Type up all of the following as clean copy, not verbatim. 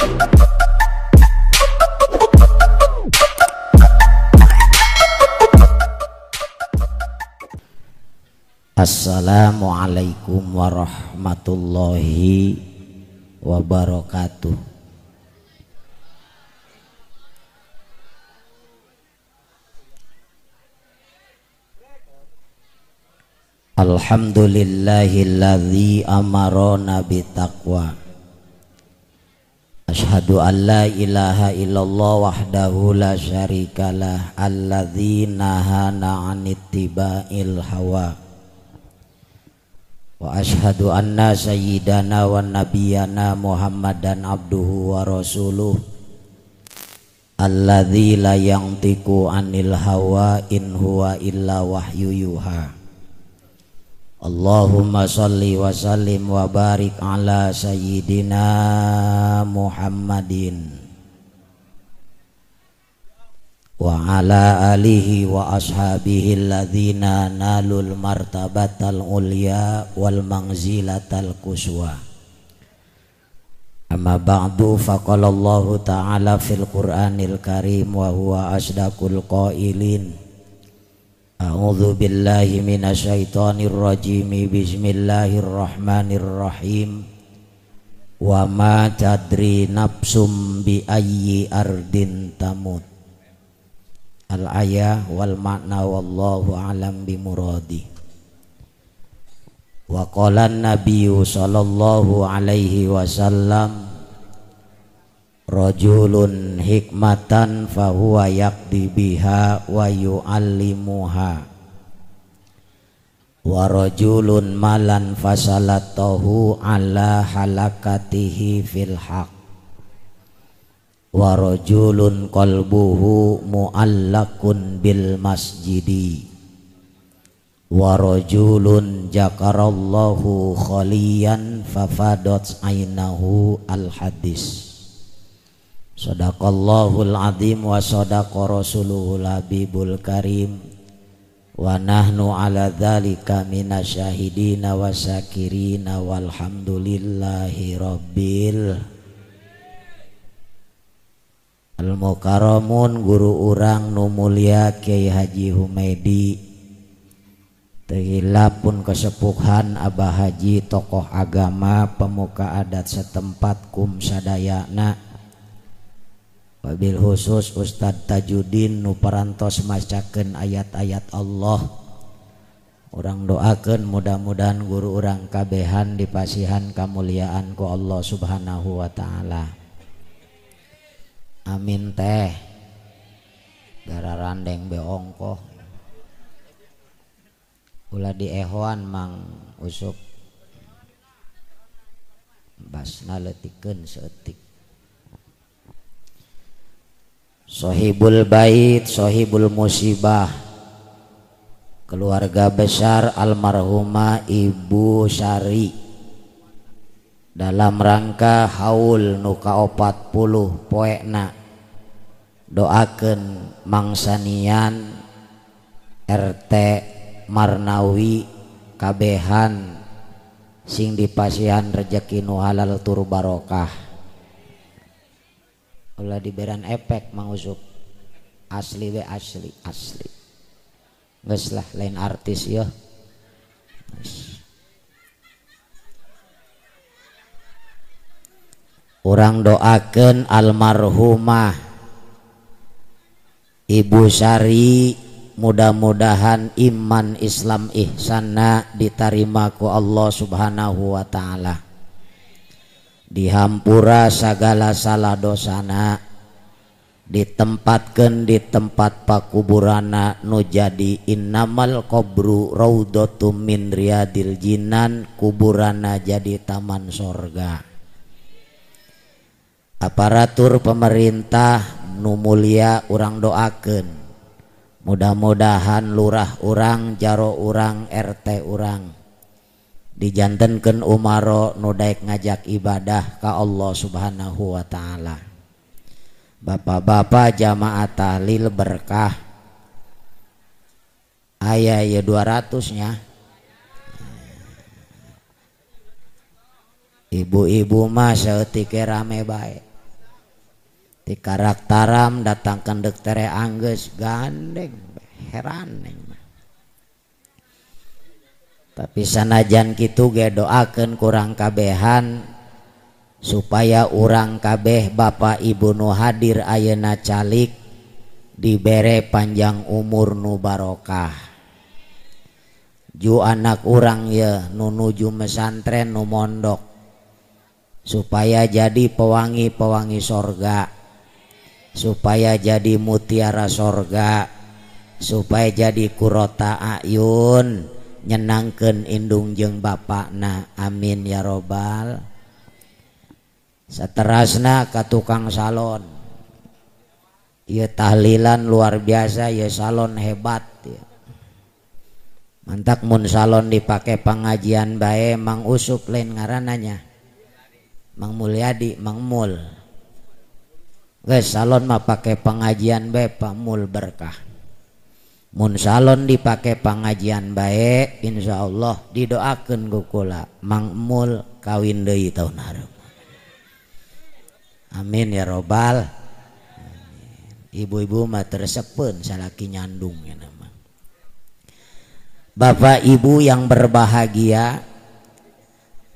Assalamualaikum warahmatullahi wabarakatuh. Alhamdulillahilladzi amarona bitaqwa. Asyhadu an la ilaha illallah wahdahu la syarikalah alladzi nahana 'anittiba'il hawa. Wa asyhadu anna sayyidana wa nabiyyana Muhammadan abduhu wa rasuluh alladzi la yantiqu 'anil hawa in huwa illa wahyu yuha. Allahumma salli wa sallim wa barik ala sayyidina Muhammadin wa ala alihi wa ashabihi alladzina nalul martabatal ulya wal manzilatal kuswa. Amma ba'du, faqala Allahu ta'ala fil Qur'anil karim wa huwa asdaqul qailin. A'udzu billahi minasyaitonir rajim. Bismillahirrahmanirrahim. Wa ma tadri nafsum bi ayyi ardin tamut. Al-ayah wal makna wallahu alam bimuradi. Wa qala an-nabiyyu sallallahu alaihi wasallam rajulun hikmatan fahuwa yaqdi biha wa yu'allimuha wa rajulun malan fasalatahu ala halakatihi fil haqq wa rajulun qalbuhu mu'allakun bil masjidi wa rajulun jakarallahu khaliyan fafadat ainahu. Al hadis. Sadaqallahul azim wa sadaqa rasuluhul habibul karim wa nahnu ala dzalika minasyahidina wa syakirina walhamdulillahi rabbil. Al-Mukarramun guru urang nu mulia Kiai Haji Humaidi, teu pun kesepuhan Abah Haji tokoh agama pemuka adat setempat kum sadayana, wabil khusus Ustadz Tajudin nu parantos macakeun ayat-ayat Allah. Urang doakeun mudah-mudahan guru urang kabehan dipasihan kamuliaan ku Allah Subhanahu wa taala. Amin teh. Gara randeng beongkoh. Ulah diehoan Mang Usup. Basna leutikeun saeutik. Sohibul bait, sohibul musibah, keluarga besar almarhumah Ibu Sari dalam rangka haul nu ka-40 poekna, doakeun mangsanian RT Marnawi kabehan sing dipasihan rejeki nu halal tur barokah. Ulah diberan efek Mang Usup, asli we asli asli, geus lah lain artis ya. Urang doakeun almarhumah Ibu Sari mudah-mudahan iman Islam ihsana diterima ku Allah Subhanahu wa taala, dihampura segala salah dosana, ditempatkan di tempat pakuburana nu jadi innamal qabru raudhatum min riyadil jinan, kuburana jadi taman sorga. Aparatur pemerintah nu mulia urang doakeun mudah-mudahan lurah urang, jaro urang, RT urang dijantenkeun umaro nu daek ngajak ibadah ka Allah Subhanahu wa taala. Bapak-bapak jamaah tahlil berkah aya ya 200 nya. Ibu-ibu mah saeutik rame bae. Ti karaktaram datangkan dek tere anggeus gandeng heran aing mah. Tapi sanajan kitu ge doakeun kurang kabehan supaya urang kabeh bapak ibu nu hadir ayeuna calik dibere panjang umur nu barokah. Ju anak urang ye nu nuju mesantren nu mondok supaya jadi pewangi-pewangi sorga, supaya jadi mutiara sorga, supaya jadi kurota ayun nyenangkeun indung jeung bapakna, amin ya robbal. Saterasna ka tukang salon, ieu tahlilan luar biasa, ieu salon hebat ya. Mantak mun salon dipake pengajian bae Mang Usup lain ngarananya, Mang Mulyadi, Mang Mul. Geus salon mah pake pengajian bae Pak Mul berkah. Mun salon dipake pengajian bae insyaallah didoakeun ku kula Mang Mul kawin deui taun hareup. Amin ya robbal. Ibu-ibu mah tersepeun salaki nyandung ya nama. Bapak ibu yang berbahagia,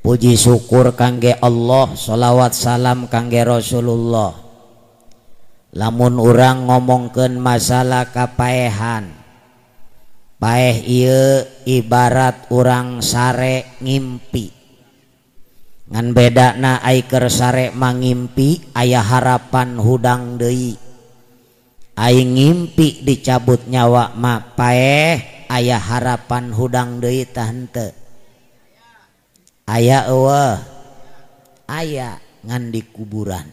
puji syukur kangge Allah, sholawat salam kangge Rasulullah. Lamun urang ngomongkeun masalah kapaehan, paeh ieu ibarat urang sare ngimpi. Ngan bedana ai keur sare mangimpi aya harapan hudang deui. Ai ngimpi dicabut nyawa mah paeh aya harapan hudang deui tah henteu. Aya eueuh, aya ngan di kuburan.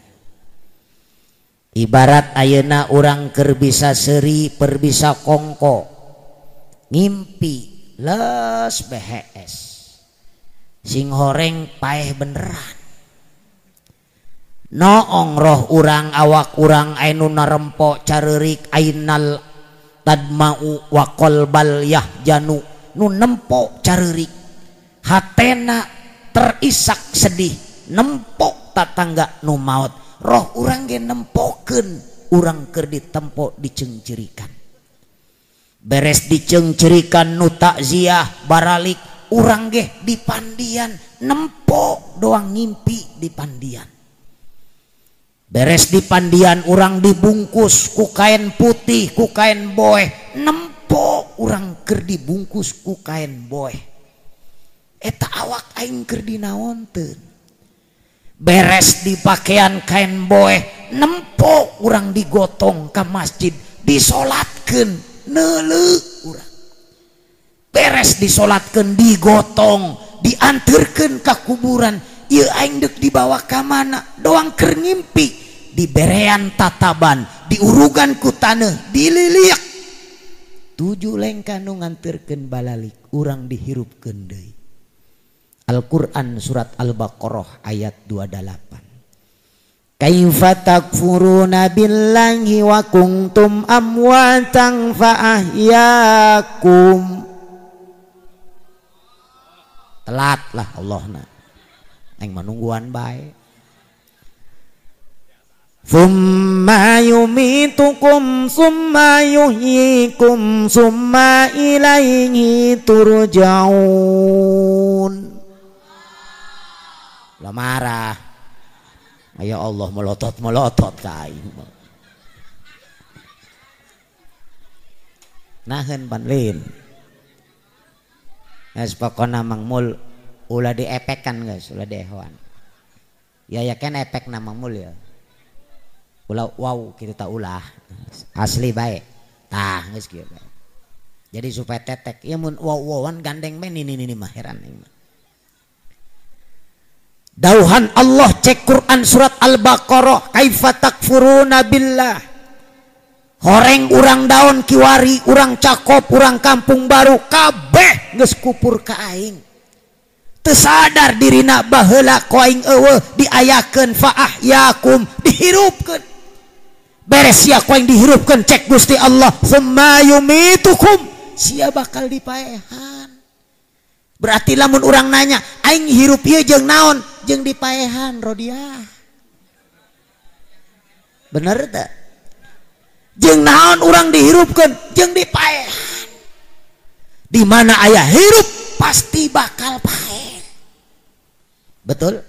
Ibarat ayeuna urang keur bisa seuri, per bisa kongko, ngimpi les BHS, sing horeng paeh beneran. Noong roh urang awak urang anu narempo careurik ainal tadmau wa qalbal yahjanu, nu nempo careurik hatena terisak sedih nempo tatangga nu maot. Roh urang ge nempokeun urang keur ditempo dicengcirikan. Beres dicengcirikan nu takziah baralik urang ge dipandian nempo doang ngimpi dipandian. Beres dipandian urang dibungkus ku kain putih ku kain boeh nempo urang keur dibungkus ku kain boeh. Eta awak aing keur dinaonteun. Beres dipakaian kain boeh nempo urang digotong ke masjid disolatkeun neuleuh urang. Beres disolatkeun digotong dianterkeun ka kuburan, ieu aing deuk dibawa ka mana doang keur ngimpi diberean tataban diurugan ku taneuh dililiak tujuh lengkah nu nganterkeun balalik urang dihirupkeun deui. Al-Quran surat Al-Baqarah ayat 28. Kaifa takfuruna billahi wa kuntum amwatan fa ahyaakum. Telat lah Allahna. Aing mah nungguan bae. Tsumma yumitukum tsumma yuhyikum tsumma ilaihi turja'un. Lah marah. Ya Allah melotot-melotot ka aing. Naheun pan lin. Geus pokona Mang Mul ulah diepekan geus, ulah diehoan. Ya ya kan efek na Mang Mul ya. Ulah wow kitu ta ulah. Asli bae. Tah geus kieu bae. Jadi supaya tetek ieu mun wow-wowan gandeng bae nini-nini mah heran aing mah. Dauhan Allah cek Quran surat Al-Baqarah kaifa takfuruna billah. Horeng urang daun kiwari, urang cakop, urang kampung baru kabeh geus kupur ka aing. Teu sadar dirina baheula ku aing eueuh diayakeun fa ahyakum dihirupkeun. Beres sia ku aing dihirupkeun cek Gusti Allah summa yumitukum sia bakal dipaehan. Berarti lamun urang nanya aing hirup ieu jeung naon? Jeung dipaehan rodiah. Bener teu? Jeung naon urang dihirupkeun? Jeung dipaehan. Di mana aya hirup pasti bakal paeh. Betul?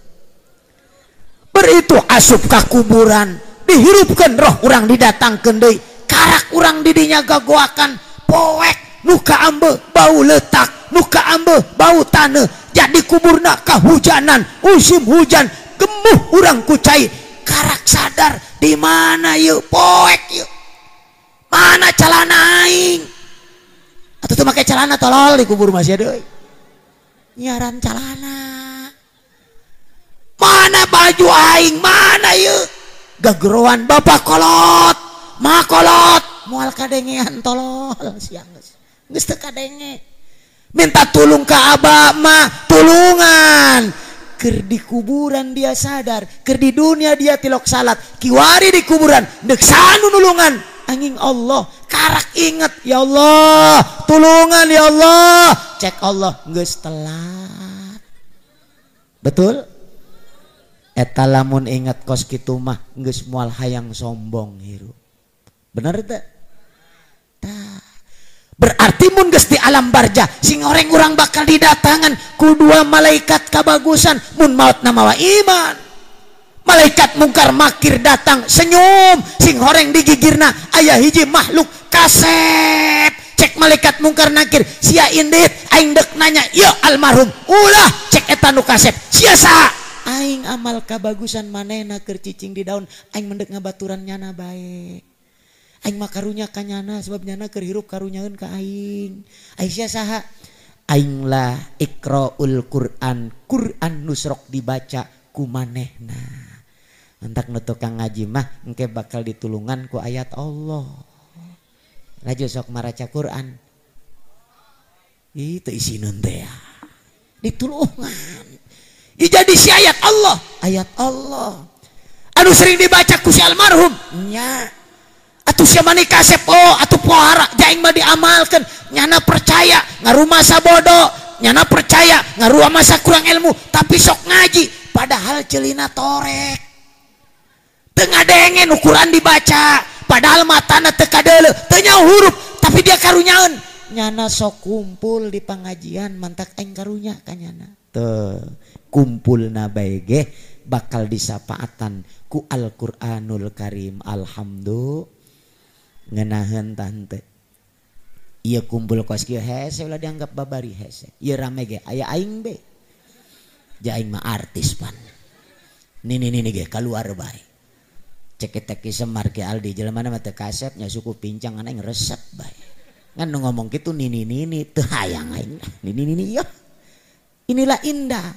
Beritu asup ka kuburan, dihirupkeun roh urang didatangkeun deui, karak urang didinya gagoakan, poek nu kaambe bau letak, nu kaambe bau taneuh, jadi kuburna kahujanan, musim hujan, gemuh urang ku cai, karak sadar di mana yeuh poek yeuh. Mana calana aing? Atuh teu make calana tolol di kubur masih deui. Nyaran calana. Mana baju aing? Mana yeuh? Gageroan bapak kolot, ma kolot, moal kadengean tolol siang geus. Geus teu kadenge. Minta tulung ka abah ma, tulungan. Keur di kuburan dia sadar, keur di dunia dia tilok salat, kiwari di kuburan deuk sanu nulungan. Angin Allah karak inget ya Allah tulungan ya Allah, cek Allah geus telat. Betul? Eta lamun inget kos kitu mah geus moal hayang sombong hirup. Bener teu? Tah. Berarti mun geus di alam barjah sing oreng urang bakal didatangan ku dua malaikat kabagusan mun maotna mawa iman. Malaikat mungkar makir datang senyum sing horeng di gigirna aya hiji makhluk kasep. Cek malaikat mungkar nakir sia indit aing deuk nanya ieu almarhum ulah cek eta nu kasep sia saha aing amal kabagusan manehna keur cicing di daun aing mendek ngabaturan nyana bae aing mah karunya ka nyana sebab nyana keur hirup karunyaeun ka aing aing sia saha aing lah iqraul Quran Quran nusrok dibaca ku manehna. Entak nu tukang ngaji mah engke bakal ditulungan ku ayat Allah. Laju sok maraca Quran. Itu isineun teh ya. Ditulungan. Ieu jadi si ayat Allah, ayat Allah. Anu sering dibaca ku si almarhum nya. Atuh sia mani kasep oh atuh pohara jaing mah diamalkeun. Nyana percaya ngarumasa bodoh, nyana percaya ngarumasa kurang ilmu, tapi sok ngaji padahal celina torek. Teu ngadengen ukuran dibaca padahal matana teu kadeuleu teu nyaho huruf tapi dia karunyaeun nyana sok kumpul di pengajian mantak aing karunya ka nyana teu kumpulna bae ge bakal disapaatan ku Al-Qur'anul Karim. Alhamdulillah ngeunaheun tante ieu kumpul kos kieu hese ulah dianggap babari hese ieu rame ge aya aing be ja aing mah artis pan nini nini ge kaluar bae. Cek-cek Semar ke Aldi jelema mah teu kasep nya suku pincang aing resep bae. Ngan nu ngomong kitu nini nini teu hayang aing nini nini ieu. Inilah indah.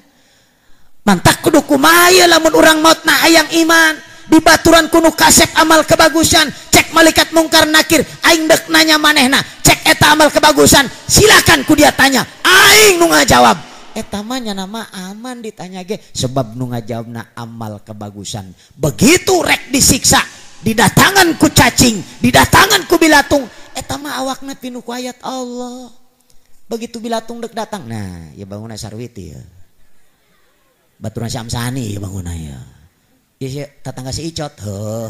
Mantak kudu kumaha ieu lamun urang maotna hayang iman dibaturan ku nu kasep amal kebagusan cek malaikat mungkar nakir aing deuk nanya manehna cek eta amal kebagusan silakan ku dia tanya aing nu ngajawab. Eta mah nyana mah aman ditanya ge sebab nu ngajawabna amal kebagusan. Begitu rek disiksa didatangan ku cacing didatangan ku bilatung eta mah awakna pinu ku ayat Allah. Begitu bilatung dek datang nah ya bangunna Sarwiti ya baturan si Amsani ya bangunna ya ya tetangga si Icot heuh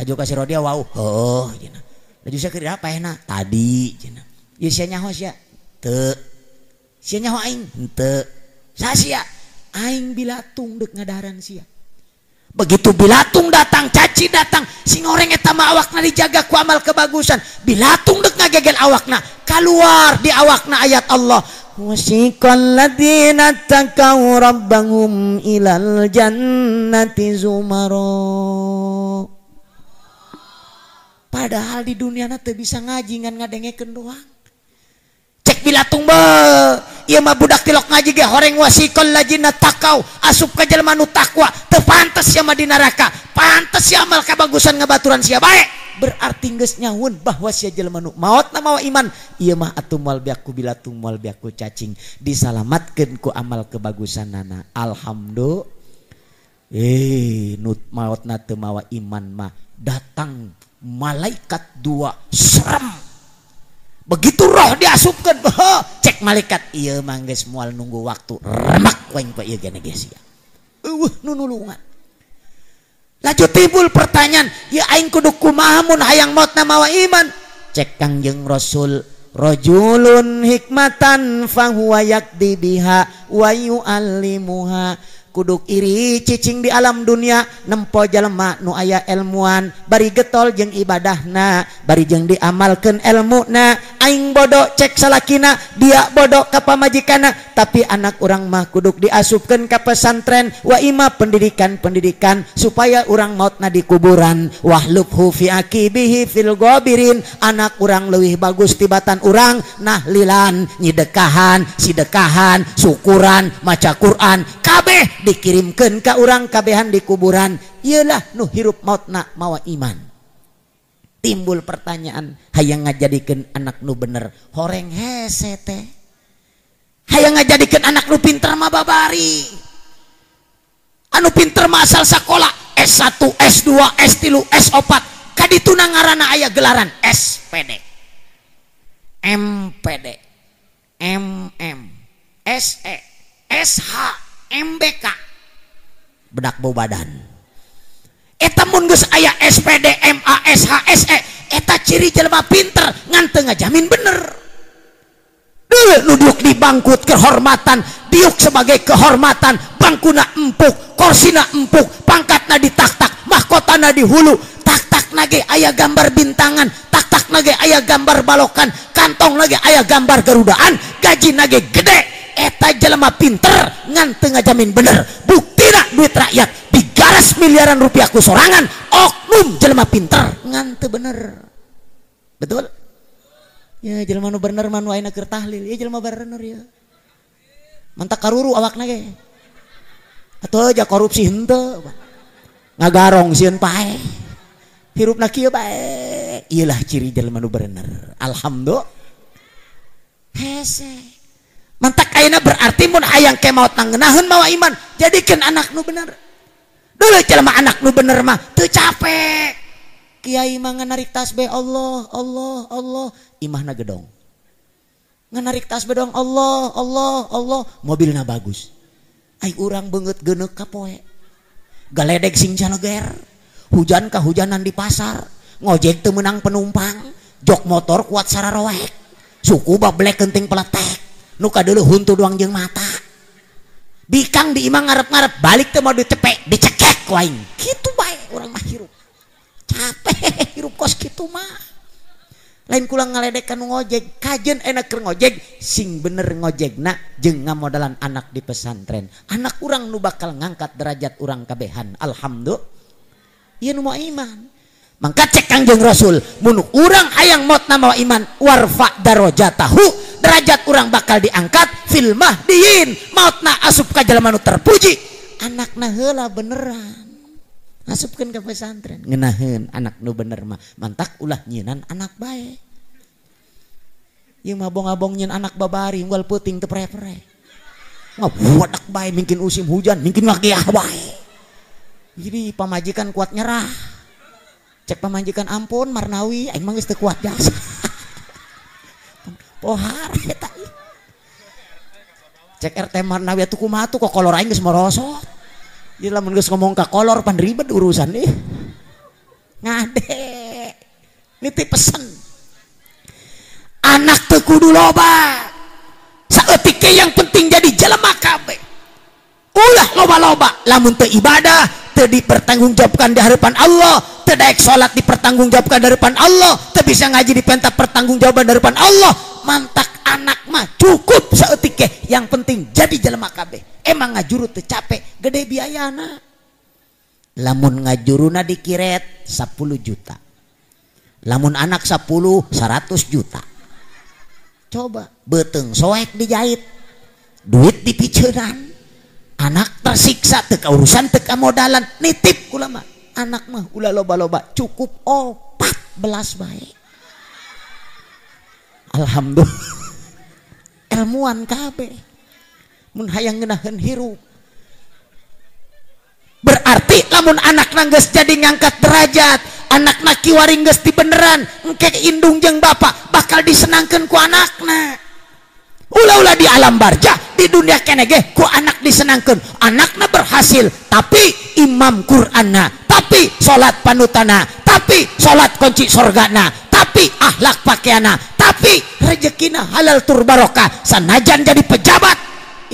aju ka si Rodia wau heuh cenah laju sia keur apa enak tadi cenah ieu sia nyaho sia teu sia nyaho aing henteu saha sia aing bilatung deuk ngadaharan sia. Begitu bilatung datang caci datang sing oreng eta mah awakna dijaga ku amal kebagusan bilatung deuk ngagegel awakna kaluar di awakna ayat Allah wasiqal ladzina taqaw rabbahum ilal jannati zumara. Padahal di dunia na teu bisa ngaji ngan ngadengekeun doang. Cek bilatung be ieu mah budak tilok ngaji ge horeng wasiqal ladzina taqaw asup ka jelema nu takwa teu pantes sia mah di neraka pantes sia amal kabagusan ngabaturan sia bae berarti geus nyahueun bahwa sia jelema nu maotna mawa iman ieu mah atuh moal beak ku bilatung moal beak ku cacing disalamatkeun ku amal kebagusanana. Alhamdulillah. Nu maotna teu mawa iman mah datang malaikat dua serem. Begitu roh diasupkeun, cek malaikat ieu mah geus moal nunggu waktu remak wae ku ieu gene geus sia. Eueuh nu nulungan. Laju timbul pertanyaan, ya aing kudu kumaha mun hayang mautna mawa iman? Cek Kangjeng Rasul, rajulun hikmatan fahuwa yakdi biha wa yu'allimuha. Kuduk iri cicing di alam dunia nempo jelema nu aya ilmuan bari getol jeung ibadahna bari jeung diamalkeun elmuna. Aing bodoh cek salakina, dia bodoh ka pamajikanna, tapi anak urang mah kuduk diasupkeun ka pesantren wa ima pendidikan-pendidikan supaya urang mautna di kuburan. Wahlubhu fi aqibihi fil ghabirin, anak urang leuwih bagus tibatan urang nahlilan, nyidekahan, sidekahan, syukuran, maca Quran, kabeh dikirimkan ke urang kabehan di kuburan. Iyalah nu hirup mautna mawa iman. Timbul pertanyaan, hayang ngajadikeun anak nu bener horeng hese teh, hayang ngajadikeun anak nu pinter mah babari, anu pinter mah asal sakola S1, S2, S3, S4, kadituna ngaranna aya gelaran SPD, MPD, MM, SE, SH, MBK, bedak bau badan. Eta mun geus aya SPD, MA, SH, SE, eta ciri jelema pinter ngan teu ngajamin bener. Deuleu nu diuk di bangkut kehormatan, diuk sebagai kehormatan, bangkuna empuk, korsina empuk, pangkatna ditaktak, mahkotana di hulu, taktakna ge aya gambar bintangan, taktakna ge aya gambar balokan, kantongna ge aya gambar garudaan, gajina ge gede. Eta jelema pinter ngan teu ngajamin bener. Buktina duit rakyat digaras miliaran rupiah ku sorangan, oknum jelema pinter ngan teu bener. Betul? Ya jelema nu bener mah nu ayeuna keur tahlil, ya jelema bener ya. Mantak karuru awakna ge. Atuh aja korupsi henteu. Ngagarong sieun pae. Hirupna kieu bae. Ieulah ciri jelema nu bener. Alhamdulillah. Hese. Mantak ayeuna berarti mun hayang ke maot ngeunaheun mawa iman, jadikeun anak nu bener. Deuleu jelema anak nu bener mah teu capek. Kiai mah nganarik tasbih Allah, Allah, Allah, imahna gedong. Nganarik tasbih dong Allah, Allah, Allah, mobilna bagus. Ai urang beungeut geuneuk ka poe. Galedeg sing caleger. Hujan kahujanan di pasar, ngojek teu meunang penumpang, jok motor kuat sararoek. Suku bablek kenting peletek. Nu kadeuleuh huntu doang jeung mata. Bikang di imah ngarep-ngarep, balik teu mau dicepek, dicekek ku aing. Kitu bae urang mah hirup. Capek hirup kos kitu mah. Lain kula ngaledek ka nu ngojek, kajeun enak keur ngojek, sing bener ngojekna jeung ngamodalan anak di pesantren. Anak urang nu bakal ngangkat derajat urang kabehan. Alhamdulillah. Ieu nu mau iman. Mangka cek Kangjeng Rasul, mun urang hayang mautna mawa iman, warfa darajatahu, derajat urang bakal diangkat fil mahdiin, mautna asup ka jelema nu terpuji. Anakna heula beneran. Asupkeun ka pesantren, ngeunaheun anak nu bener mah, mantak ulah nyienan anak bae. Ieu mah abong-abong nyieun anak babari unggal peuting teu pre-pre. Ngabuadak bae mungkin musim hujan, mungkin ngagiah bae. Jadi pamajikan kuat nyerah. Cek pamajikan ampun Marnawi aing mah geus teu kuat jasa. Pohar eta. Cek RT Marnawi atuh kumaha tuh kokolor aing geus morosot. Jadi lamun geus ngomong ka kolor pan ribet urusan ih. Ngade. Nitip pesen. Anak teu kudu loba. Saeutik ge yang penting jadi jelema kabeh. Ulah loba-loba lamun teu ibadah, teu dipertanggungjawabkan di hadapan Allah, teu daek salat dipertanggungjawabkan di hadapan Allah, teu bisa ngaji dipenta pertanggungjawaban di hadapan Allah. Mantak anak mah cukup saeutik ge, yang penting jadi jelema kabeh. Emang ngajuru teu capek, gede biayana. Lamun ngajuruna dikiret 10 juta. Lamun anak 10, 100 juta. Coba beuteung soek dijahit, duit dipiceunan. Anak tersiksa teu kaurusan teu kamodalan, nitip kula mah. Anak mah ulah loba-loba, cukup 14 bae. Alhamdulillah. Ilmuan kabeh. Mun hayang ngeunaheun hirup. Berarti lamun anakna geus jadi ngangkat derajat, anakna kiwari geus dibeneran, engke indung jeung bapak bakal disenangkeun ku anakna. Ulah-ulah di alam barjah, di dunia keneh ge ku anak disenangkeun, anakna berhasil, tapi imam Qur'anna, tapi salat panutana, tapi salat kunci sorgana, tapi akhlak pakaiana, tapi rezekina halal tur barokah, sanajan jadi pejabat.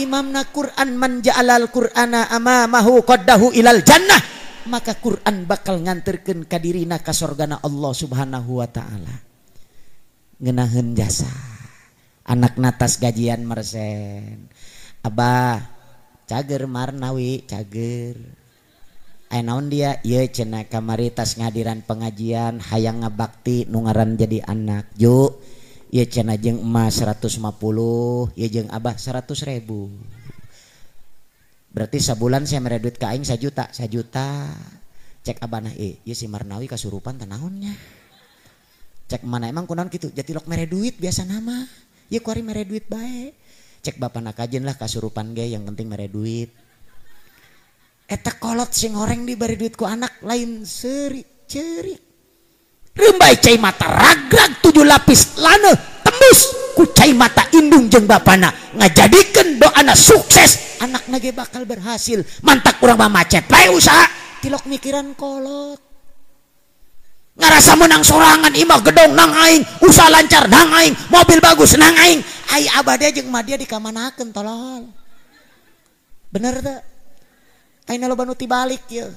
Imamna Quran man ja'alal Qur'ana amamahu qaddahu ilal jannah, maka Quran bakal nganterkeun ka dirina ka sorgana Allah Subhanahu wa taala. Ngeunaheun jasa. Anak natas gajian mersen. Abah cager Marnawi cager. Aya naon dia? Ieu cenah kamari tas ngadiran pengajian hayang ngabakti nu ngaran jadi anak. Ju, ieu cenah jeung emas 150, ieu jeung abah 100.000. Berarti sabulan saya mere duit ka aing 1 juta, 1 juta. Cek abana ieu si Marnawi kasurupan teh naonnya. Cek mana emang kunaon kitu? Jatilok mere duit biasa nama. Ieu kuari mere duit bae. Cek bapana kajen lah kasurupan ge yang penting mere duit. Eta kolot sing horeng diberi duit ku anak lain seuri ceurik. Reumbai cai mata ragrag 7 lapis laneuh tembus ku cai mata indung jeung bapana ngajadikeun doana sukses, anakna ge bakal berhasil. Mantak urang mah macet bae usaha tilok mikiran kolot. Ngarasa menang sorangan imah gedong nang aing, usaha lancar nang aing, mobil bagus nang aing. Ai abah dia jeung emak dia dikamanakeun tolol. Bener teu? Ayeuna loba nu tibalik ieu.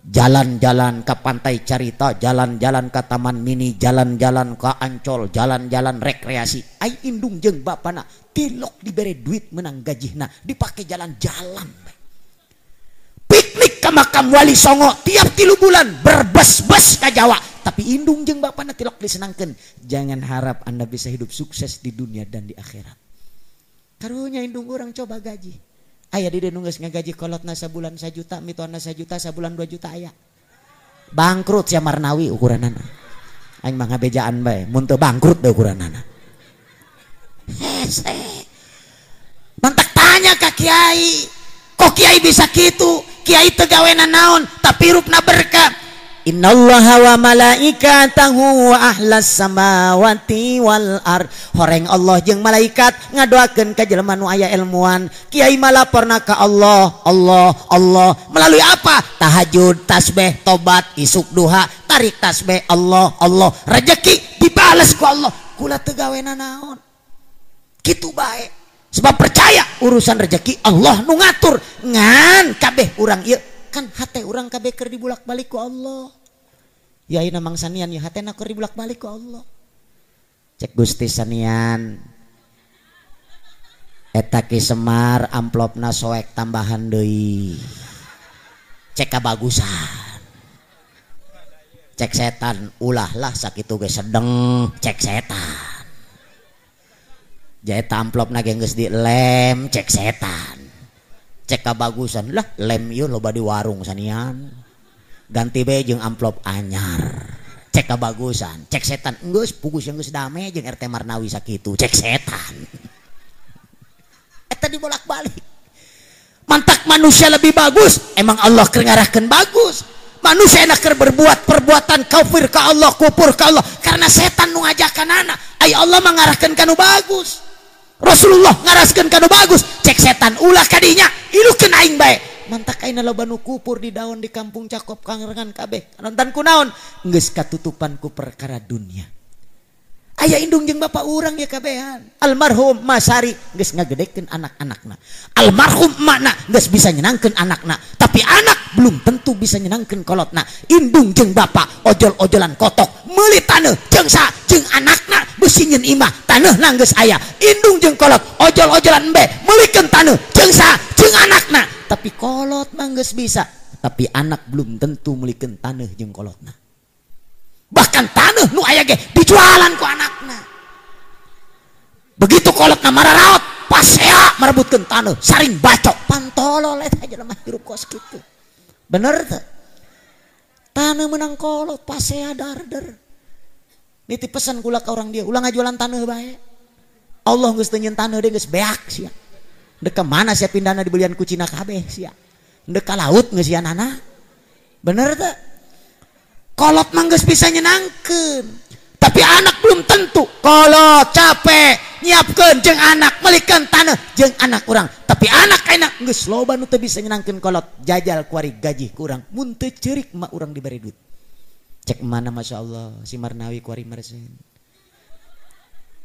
Jalan-jalan ke Pantai Carita, jalan-jalan ke Taman Mini, jalan-jalan ke Ancol, jalan-jalan rekreasi. Ai indung jeung bapana tilok dibere duit menang gajihna, dipake jalan-jalan. Piknik ke makam Wali Songo tiap 3 bulan berbes-bes ka Jawa. Tapi indung jeung bapana tilok disenangkeun. Jangan harap Anda bisa hidup sukses di dunia dan di akhirat. Karunya indung urang coba gaji. Aya di nu geus ngagaji kolotna sabulan 1 juta, mitohana 1 juta, sabulan 2 juta aya. Bangkrut sia Marnawi ukuranana. Aing mah ngabejaan bae, mun teu bangkrut deui ukuranana. Hese. Mantak tanya ka kiai, kok kiai bisa kitu? Kiai teu gawena naon, tapi hirupna berkah. Innallaha wa malaikatahu wa ahlas samawati wal ard. Horeng Allah jeung malaikat ngadoakeun ka jelema nu aya ilmuan. Kiai malaporna ka Allah, Allah, Allah. Melalui apa? Tahajud, tasbih, tobat, isuk duha, tarik tasbih, Allah, Allah. Rezeki dibales ku Allah. Kula teu gawena naon. Kitu bae. Sebab percaya urusan rezeki Allah nu ngatur. Ngan kabeh urang ieu kan hate urang kabeh keur dibulak-balik ku Allah. Ya ayeuna Mang Sanian ya hatena keur dibulak-balik ku Allah. Cek Gusti Sanian eta Ki Semar amplopna soek tambahan deui. Cek kabagusan. Cek setan ulah lah sakitu ge sedeng cek setan. Jaeta amplopna ge geus dilem cek setan. Cek kabagusan lah lem ieu loba di warung Sanian. Ganti bae jeung amplop anyar. Cek kabagusan, cek setan geus pugus yang geus dame jeung RT Marnawi sakitu, cek setan. Eta dibolak-balik. Mantak manusia lebih bagus, emang Allah keur ngarahkeun bagus. Manusia enak keur berbuat perbuatan kafir ka Allah, kufur ka Allah karena setan nu ngajakanana. Ai Allah mengarahkeun ka nu bagus. Rasulullah ngaraskeun ka nu bagus, cek setan ulah kadinya, ilukeun aing bae. Mantak ayeuna loba nu kupur di daun di kampung Cakop Kangerengan kabeh. Nonton ku naon? Geus katutupan ku perkara dunia. Aya indung jeung bapak urang ya kabehan. Almarhum Masari geus ngagedekeun anak-anakna. Almarhum emakna geus bisa nyenangkeun anakna, tapi anak belum tentu bisa nyenangkeun kolotna. Indung jeung bapak ojol-ojolan kotok, meuli taneuh jeung sa jeung anakna beusi nyeun imah, taneuhna geus aya. Indung jeung kolot ojol-ojolan embe, meulikeun taneuh jeung sa jeung anakna. Tapi kolot mah geus bisa, tapi anak belum tentu meulikeun taneuh jeung kolotna. Bahkan taneuh nu aya ge dijualan ku anakna. Begitu kolotna mararaot, pasea merebutkeun taneuh, saring bacok, pantolol eta jelema hirup kos kitu. Bener teu? Taneuh menang kolot, pasea darder. Nitip pesan kula ka urang dia, ulah ngajualan taneuh bae. Allah geus teu nyeun taneuh deui geus beak sia. Ndek ka mana sia pindahna dibelian ku Cina kabeh sia. Ndek ka laut geus sianana. Bener teu? Kolot mah geus bisa nyenangkeun, tapi anak belum tentu. Kolot capek nyiapkeun jeung anak, meulikeun taneuh jeung anak urang, tapi anak ayeuna Geus loba nu teu bisa nyenangkeun kolot, jajal kuari gaji kurang, mun teu ceurik mah urang dibere duit. Cek mana Masya Allah si Marnawi kuari maresen.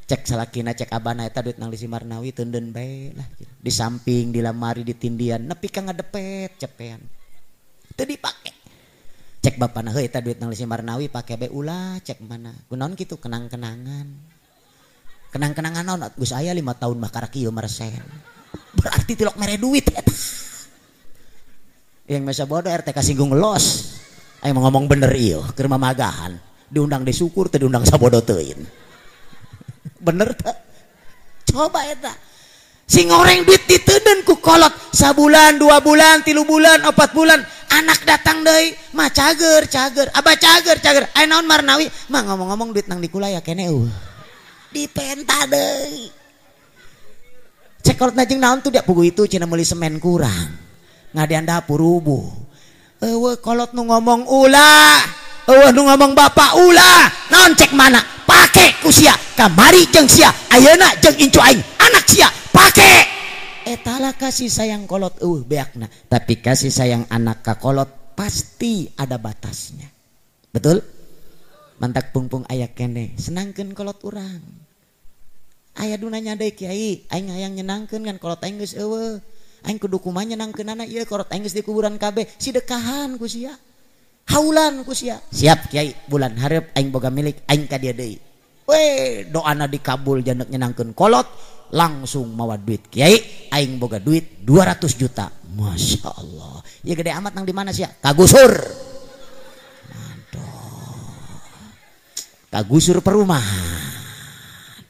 Cek salakina cek abana eta duit nang di si Marnawi teunden bae lah. Di samping di lamari di tindian nepi ka ngadepet cepean. Teu dipake. Cek bapana heuh eta duit nang di si Marnawi pake bae ulah cek mana. Kunaon kitu kenang-kenangan. Kenang-kenangan naon geus aya 5 tahun mah karak ieu maresen. Berarti tilok mere duit eta. Yang masa bodoh RT kasinggung los. Ayo ngomong bener ieu keur mamagahan. Diundang disyukur teu diundang sabodo teuing. Bener tak? Coba eta. Si ngoreng duit diteuden ku kolot sabulan, 2 bulan, 3 bulan, 4 bulan, anak datang deui, mah cager, cager, abah cager, cager. Aya naon Marnawi? Mah ngomong-ngomong duit nang di kula ya kene eueuh. Dipenta deui. Cek kolot jeung naon tuh dia pugu itu cenah meuli semen kurang. Ngadean dapur rubuh. Eueuh kolot nu ngomong ulah, eueuh nu ngomong bapak ulah. Naon cek mana? Pake ku sia, kamari jeung sia, ayeuna jeung incu aing, anak sia, pake. Etalah kasih sayang kolot eueuh beakna, tapi kasih sayang anak ka kolot pasti ada batasnya. Betul? Mantak pungpung aya keneh, senangkeun kolot urang. Aya du nanya deui kiai, aing hayang nyenangkeun kan kolot aing geus eueuh. Aing kudu kumaha nyenangkeunana ieu kolot aing geus di kuburan kabeh, sidekahan ku sia. Haulan ku sia. Siap kiai, bulan hareup aing boga milik aing ka dia deui. Weh, doana dikabul janek nyenangkeun kolot, langsung mawa duit kiai, aing boga duit 200 juta. Masya Allah. Ya gede amat nang di mana sia? Kagusur. Aduh. Kagusur perumahan.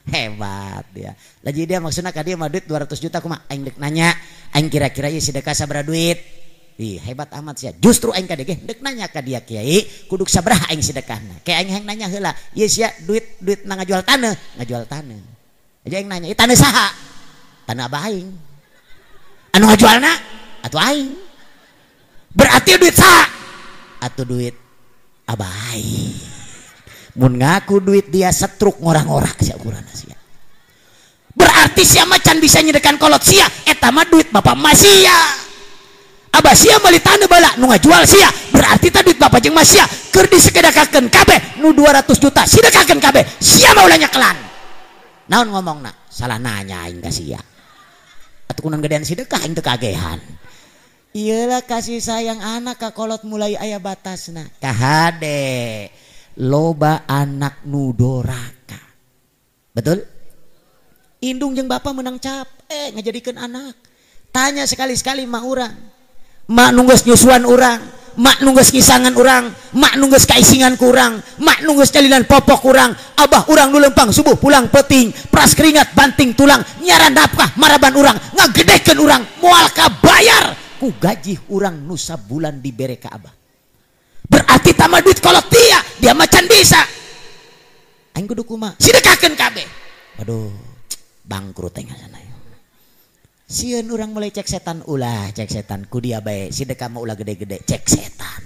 Hebat dia. Lagi dia maksudna ka dia mah duit 200 juta kumaha? Aing deuk nanya, aing kira-kira ieu sedekah sabaraha duit? Ih, hebat amat sia. Justru aing ka dia dek nanya ka dia kiai, kudu sabaraha aing sedekahna. Kayak aing hayang nanya heula, ieu sia duit na ngajual taneuh, ngajual taneuh. Aja aing nanya, ieu taneuh saha? Taneuh abah aing. Anu ngajualna? Atuh aing. Berarti duit saha? Atuh duit abah aing. Mun ngaku duit dia setruk ngorang-ngora sia ukuranna sia. Berarti sia mah can bisa nyedekan kolot sia, eta mah duit bapak mah sia. Abah sia meuli taneuh bala nu ngajual sia, berarti tah duit bapak jeung mas sia keur disekedakakeun kabeh nu 200 juta sidekakeun kabeh, sia mah ulah nyekelan. Naon ngomongna? Salah nanya aing ka sia. Atuh kunaon gedean sidekah aing teu kagehan. Iyalah kasih sayang anak ka kolot mulai aya batasna. Kahade loba anak nu doraka. Betul? Indung jeung bapak menang capek ngajadikeun anak. Tanya sekali-sekali mak urang. Mak nunggus nyusuan urang, mak nunggus ngisangan urang, mak nunggus kaisingan kurang, mak nunggus calilan popok kurang, abah urang nu lempang subuh pulang peting, pras keringat banting tulang, nyaran nafkah maraban urang, ngagedekeun urang, moal kabayar ku gaji urang nu sabulan dibere ka abah. Berarti tambah duit kolot dia, dia macan bisa. Aing kudu kumaha? Sidekakeun kabeh. Aduh, bangkrut aing sana. Sieun urang mulai cek setan ulah, cek setan ku dia bae, sidekah mah ulah gede-gede, cek setan.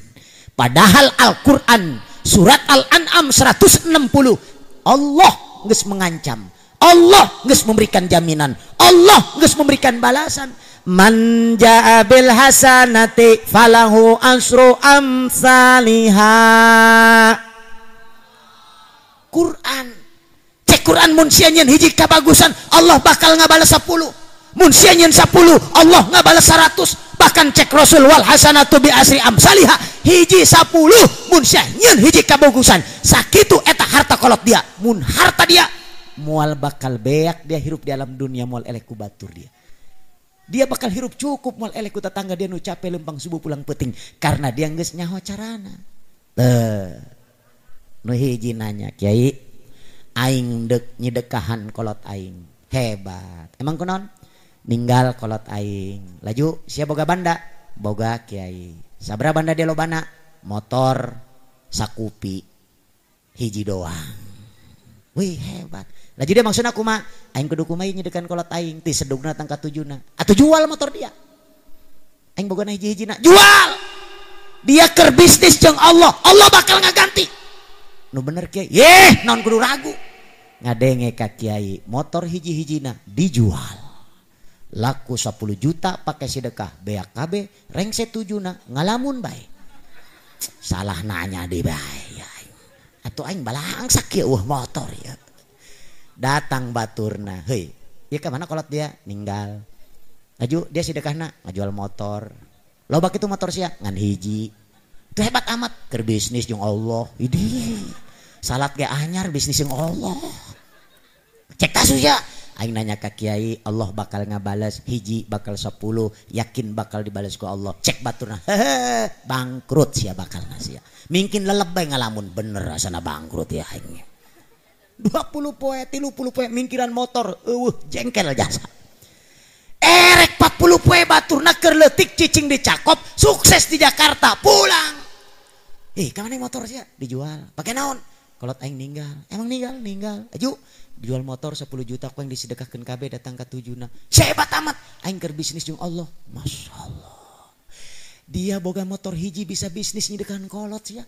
Padahal Al-Qur'an surat Al-An'am 160, Allah geus mengancam, Allah geus memberikan jaminan, Allah geus memberikan balasan. Man jaa bil hasanati falahu asru amsaliha. Quran. Cek Quran mun sia nyeun hiji kabagusan, Allah bakal ngabalas 10. Mun sia nyeun 10, Allah ngabalas 100. Bahkan cek Rasul wal hasanatu bi asri amsaliha, hiji 10 mun sia nyeun hiji kabagusan, sakitu eta harta kolot dia. Mun harta dia moal bakal beak dia hirup di alam dunia, moal elek ku batur dia. Dia bakal hirup cukup moal elek ku tetangga dia nu capek lempang subuh pulang peting karena dia geus nyaho carana. Teu. Nu hiji nanya, "Kiai, aing deuk nyedekahan kolot aing." Hebat. Emang kunaon? Ninggal kolot aing. Laju sia boga banda? Boga kiai. Sabra banda dia lobana? Motor sakupi hiji doang. Wih hebat. Laju dia maksudna kumaha? Aing kudu kumaha nyedekan kolot aing ti sedugna tangka tujuna. Atuh jual motor dia. Aing bogana hiji-hijina, jual. Dia keur bisnis jeung Allah, Allah bakal ngaganti. Nu bener kiai. Yeh, naon kudu ragu. Ngadenge ka kiai, motor hiji-hijina dijual. Laku 10 juta pakai sedekah BAKB rengse tujuna ngalamun bae. Salah nanya di bae ya. Atuh aing balangsak ya wah motor ya. Datang baturna, heuy, ieu ka mana kolot dia ninggal. Aju dia sedekahna ngajual motor. Loba kitu motor sia ngan hiji. Itu hebat amat keur bisnis jeung Allah. Idih. Salat ge anyar bisnis jeung Allah. Cek kasus ya. Aing nanya ka kiai, Allah bakal ngabales hiji bakal 10, yakin bakal dibales ku Allah. Cek baturna, hehe, bangkrut sia bakal sia. Mungkin leleb bae ngalamun bener asana bangkrut ya aing. 20 poe, 30 poe mingkiran motor, eueuh jengkel jasa. Erek 40 poe baturna keur leutik cicing di Cakop, sukses di Jakarta, pulang. Ih, ka mana motor sia? Dijual. Pake naon? Kolot aing ninggal. Emang ninggal? Ninggal. Aju jual motor 10 juta ku yang disedekahkeun kabeh datang ka tujuna. Hebat amat aing keur bisnis jeung Allah. Masya Allah. Dia boga motor hiji bisa bisnis nyedekahan kolot sia.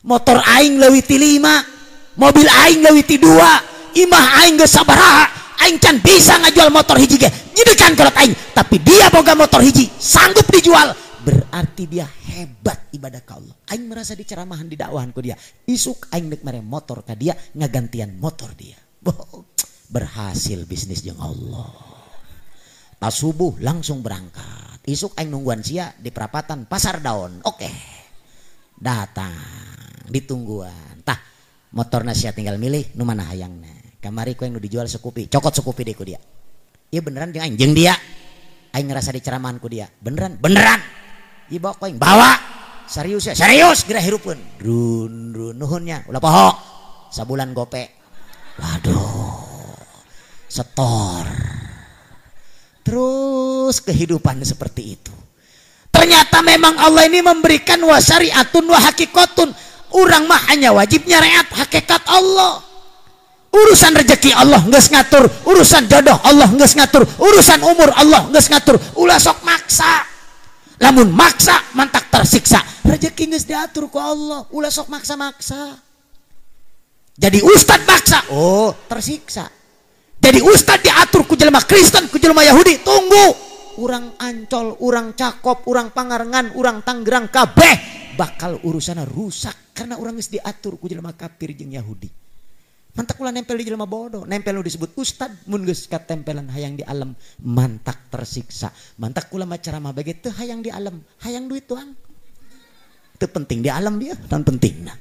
Motor aing leuwih ti 5, mobil aing leuwih ti 2, imah aing geus sabaraha, aing can bisa ngajual motor hiji ge nyedekahan kolot aing, tapi dia boga motor hiji sanggup dijual. Berarti dia hebat ibadah ka Allah. Aing merasa diceramahan di dakwahan ku dia. Isuk aing deuk mere motor ka dia ngagantian motor dia. Berhasil bisnis jeung Allah. Tas subuh langsung berangkat. Isuk aing nungguan sia di perapatan Pasar Daun. Oke. Datang ditungguan. Tah, motorna sia tinggal milih nu mana hayangna. Kamari ku aing nu dijual sekupi, cokot sekupi deui ku dia. Ieu beneran jeung aing jeung dia. Aing ngerasa diceramahan ku dia. Beneran, beneran. Ieu bawa ku aing, bawa. Serius ya, serius geura hirupeun. Run run nuhunnya ulah poho. Sabulan gope. Waduh, setor. Terus kehidupan seperti itu. Ternyata memang Allah ini memberikan wasariatun wa hakikatun. Urang mah hanya wajib nyareat hakikat Allah. Urusan rezeki Allah geus ngatur, urusan jodoh Allah geus ngatur, urusan umur Allah geus ngatur. Ulah sok maksa. Lamun maksa mantak tersiksa. Rezeki geus diatur ku Allah, ulah sok maksa-maksa. Jadi ustad maksa, oh tersiksa. Jadi ustad diatur ku jelema Kristen, ku jelema Yahudi, tunggu. Urang Ancol, urang Cakop, urang Pangarengan, urang Tangerang kabeh bakal urusanna rusak karena urang geus diatur ku jelema kafir jeung Yahudi. Mantak ulah nempel di jelema bodoh, nempel nu disebut ustad mun geus katempelan hayang di alam, mantak tersiksa. Mantak ulah mah ceramah bage teu hayang di alam, hayang duit doang. Teu penting di alam dia, tan pentingna.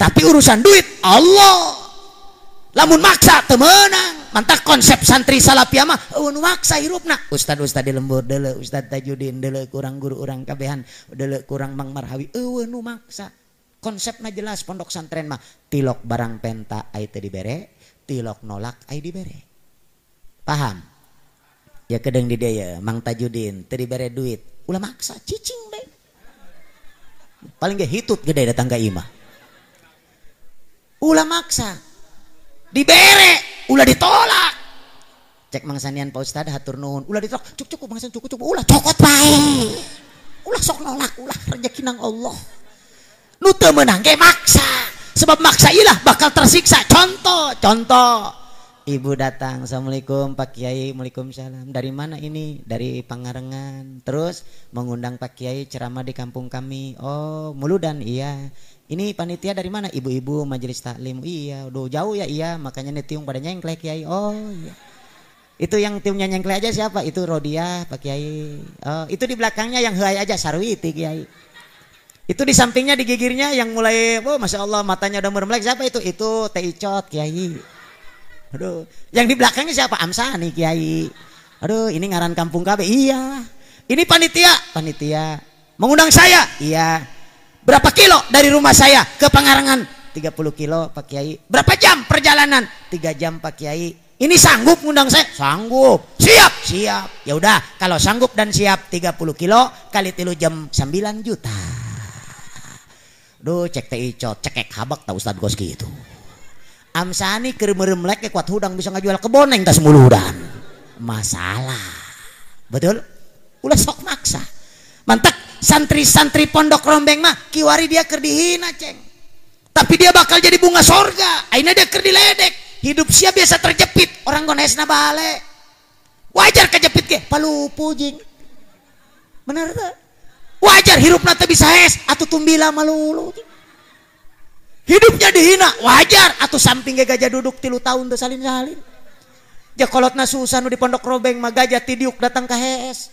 Tapi urusan duit Allah. Lamun maksa teu meunang. Mantak konsep santri salafiyah mah eueun maksa hirupna. Ustad-ustad di lembur deuleu, Ustad Tajudin deuleu, kurang guru urang kabehan, deuleu kurang Mang Marhawi, eueun nu maksa. Konsepna jelas pondok santren mah tilok barang penta ai teu dibere, tilok nolak ai dibere. Paham? Ya kedeung di dieu ya, Mang Tajudin teu dibere duit, ulah maksa cicing bae. Paling ge hitut gede datang ka imah. Ulah maksa dibere, ulah ditolak. Cek Mang Sanian Pak Ustad hatur nuhun, ulah ditolak, cuk cukup Mang Sanian cukup cukup, ulah cokot bae. Ulah sok nolak, ulah rezeki nang Allah. Nu teu meunang ge maksa, sebab maksa ilah bakal tersiksa. Contoh, contoh. Ibu datang, assalamualaikum Pak Kiai, waalaikumsalam. Dari mana ini? Dari Pangarengan. Terus mengundang Pak Kiai ceramah di kampung kami. Oh, Muludan, iya. Ini panitia dari mana? Ibu-ibu majelis taklim. Iya, udah jauh ya, iya. Makanya nih tiung pada nyengklek Kiai. Oh, iya. Itu yang tiungnya nyengklek aja siapa? Itu Rodia Pak Kiai. Oh, itu di belakangnya yang helai aja Sarwiti Kiai. Itu di sampingnya di gigirnya yang mulai, oh masya Allah matanya udah meremlek siapa itu? Itu Teh Icot Kiai. Aduh, yang di belakangnya siapa? Amsani Kiai. Aduh, ini ngaran kampung KB. Iya. Ini panitia, panitia. Mengundang saya? Iya. Berapa kilo dari rumah saya ke Pangarengan? 30 kilo Pak Kiai. Berapa jam perjalanan? 3 jam Pak Kiai. Ini sanggup ngundang saya? Sanggup. Siap? Siap. Ya udah, kalau sanggup dan siap 30 kilo kali 3 jam 9 juta. Duh, cek Teh Icot, cekek habak tau Ustad Goski itu. Amsani keur meuremlek kuat hudang bisa ngajual keboneng tas muludan. Masalah. Betul? Ulah sok maksa. Mantak santri-santri pondok rombeng mah kiwari dia keur dihina, ceng. Tapi dia bakal jadi bunga sorga. Ayeuna dia keur diledek. Hidup sia biasa terjepit, orang gonesna balik. Wajar kejepit ge palupu jing. Bener teu? Wajar hirupna teu bisa hees atuh tumbila malulu. Hidupnya dihina, wajar atuh samping ge gajah duduk 3 tahun teu salin-salin. Jakolotna susah nu di pondok robeng mah gajah tidiuk datang ka hees.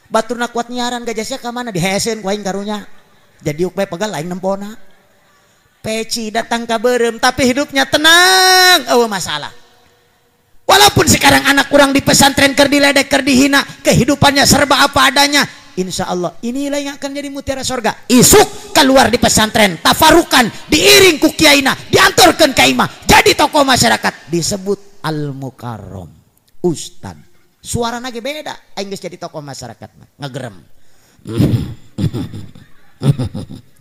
Baturna kuat nyiaran gajah sia ka mana diheeseun ku aing karunya. Jadi diuk bae pegal aing nempona. Peci datang ka beureum tapi hidupnya tenang, eueuh masalah. Walaupun sekarang anak kurang di pesantren keur diledek keur dihina, kehidupannya serba apa adanya. Insya Allah inilah yang akan jadi mutiara sorga. Isuk keluar di pesantren, tafarukan, diiring ku kiaina, dianturkeun ka imah, jadi tokoh masyarakat, disebut al-mukarrom, ustad. Suarana ge beda, aing geus jadi tokoh masyarakat mah, ngegerem.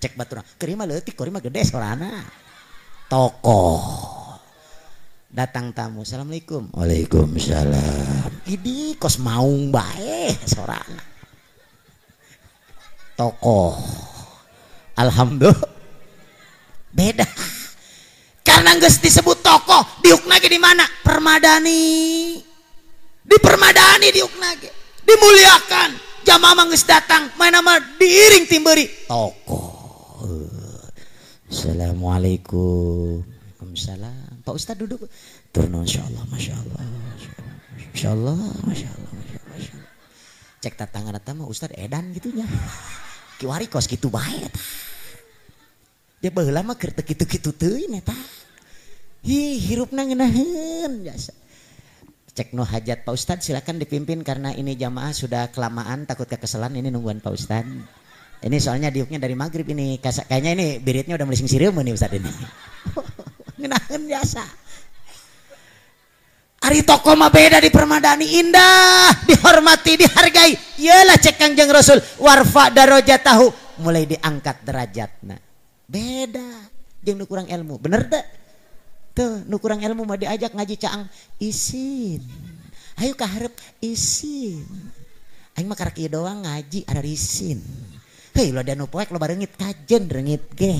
Cek baturna, keur mah leutik, keur mah gede sorana. Tokoh. Datang tamu, assalamualaikum. Waalaikumsalam. Idi kos maung bae sorana. Tokoh. Alhamdulillah. Beda. Karena geus disebut tokoh, diukna ge di mana? Permadani. Di permadani diukna ge. Dimuliakan. Jamaah mah geus datang, mana mah diiring timberi. Tokoh. Assalamualaikum. Waalaikumsalam. Pak Ustad duduk. Turun insyaallah, masyaallah. Insyaallah, masyaallah, masyaallah. Cek tatangan eta mah Ustad edan gitunya. Kiwari kos kitu bae eta. Dia baheula mah keur teu kitu-kitu teuing eta. Hi hirupna ngeunaheun biasa. Cek nu hajat Pak Ustad silakan dipimpin karena ini jamaah sudah kelamaan takut kekeselan ini nungguan Pak Ustad. Ini soalnya diuknya dari maghrib ini. Kayaknya ini biritnya udah mulai singsireum nih Ustad ini. Ngeunaheun biasa. Ari tokoh mah beda di permadani indah, dihormati, dihargai. Iyalah cek Kangjeng Rasul warfa darajatahu, mulai diangkat derajatna. Beda jeung nu kurang ilmu, bener teu? Tuh, nu kurang ilmu mah diajak ngaji caang isin. Hayu ka hareup isin. Aing mah karek ieu doang ngaji ada isin. Heuy lo da nu poek loba reungit kajen reungit ge.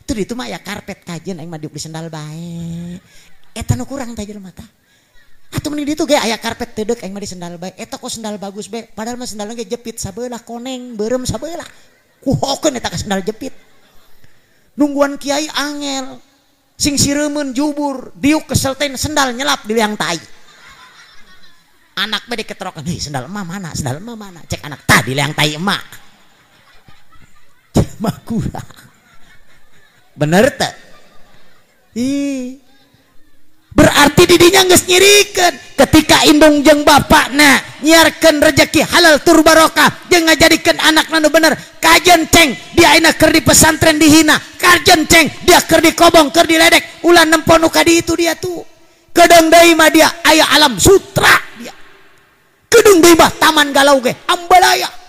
Tuh ditu mah aya karpet kajen aing mah diuk di sendal bae. Eta nu kurang teh jelema tah. Atuh mending ditu ge aya karpet teudek aing mah di sendal bae. Eta kok sendal bagus bae, padahal mah sendalna ge jepit sabelah koneng, beureum sabelah. Kuhokeun eta ka sendal jepit. Nungguan kiai angel, sing sireumeun jubur, diuk kesel teh sendal nyelap di liang tai. Anak bae diketerokan, "Hei, sendal emak mana? Sendal emak mana?" Cek anak, "Tah di liang tai emak." Jelema kurang. Bener teh? Ih. Berarti didinya geus nyirikeun ketika indung jeung bapakna nyiarkeun rejeki halal tur barokah jeung ngajadikeun anakna nu bener. Kajen ceng dia ayeuna keur di pesantren dihina, kajen ceng dia keur di kobong keur diledek, ulah nempo nu ka ditu dia tuh. Kedeung deui mah dia aya alam sutra dia. Kedeung deui mah taman galau ge ambalaya.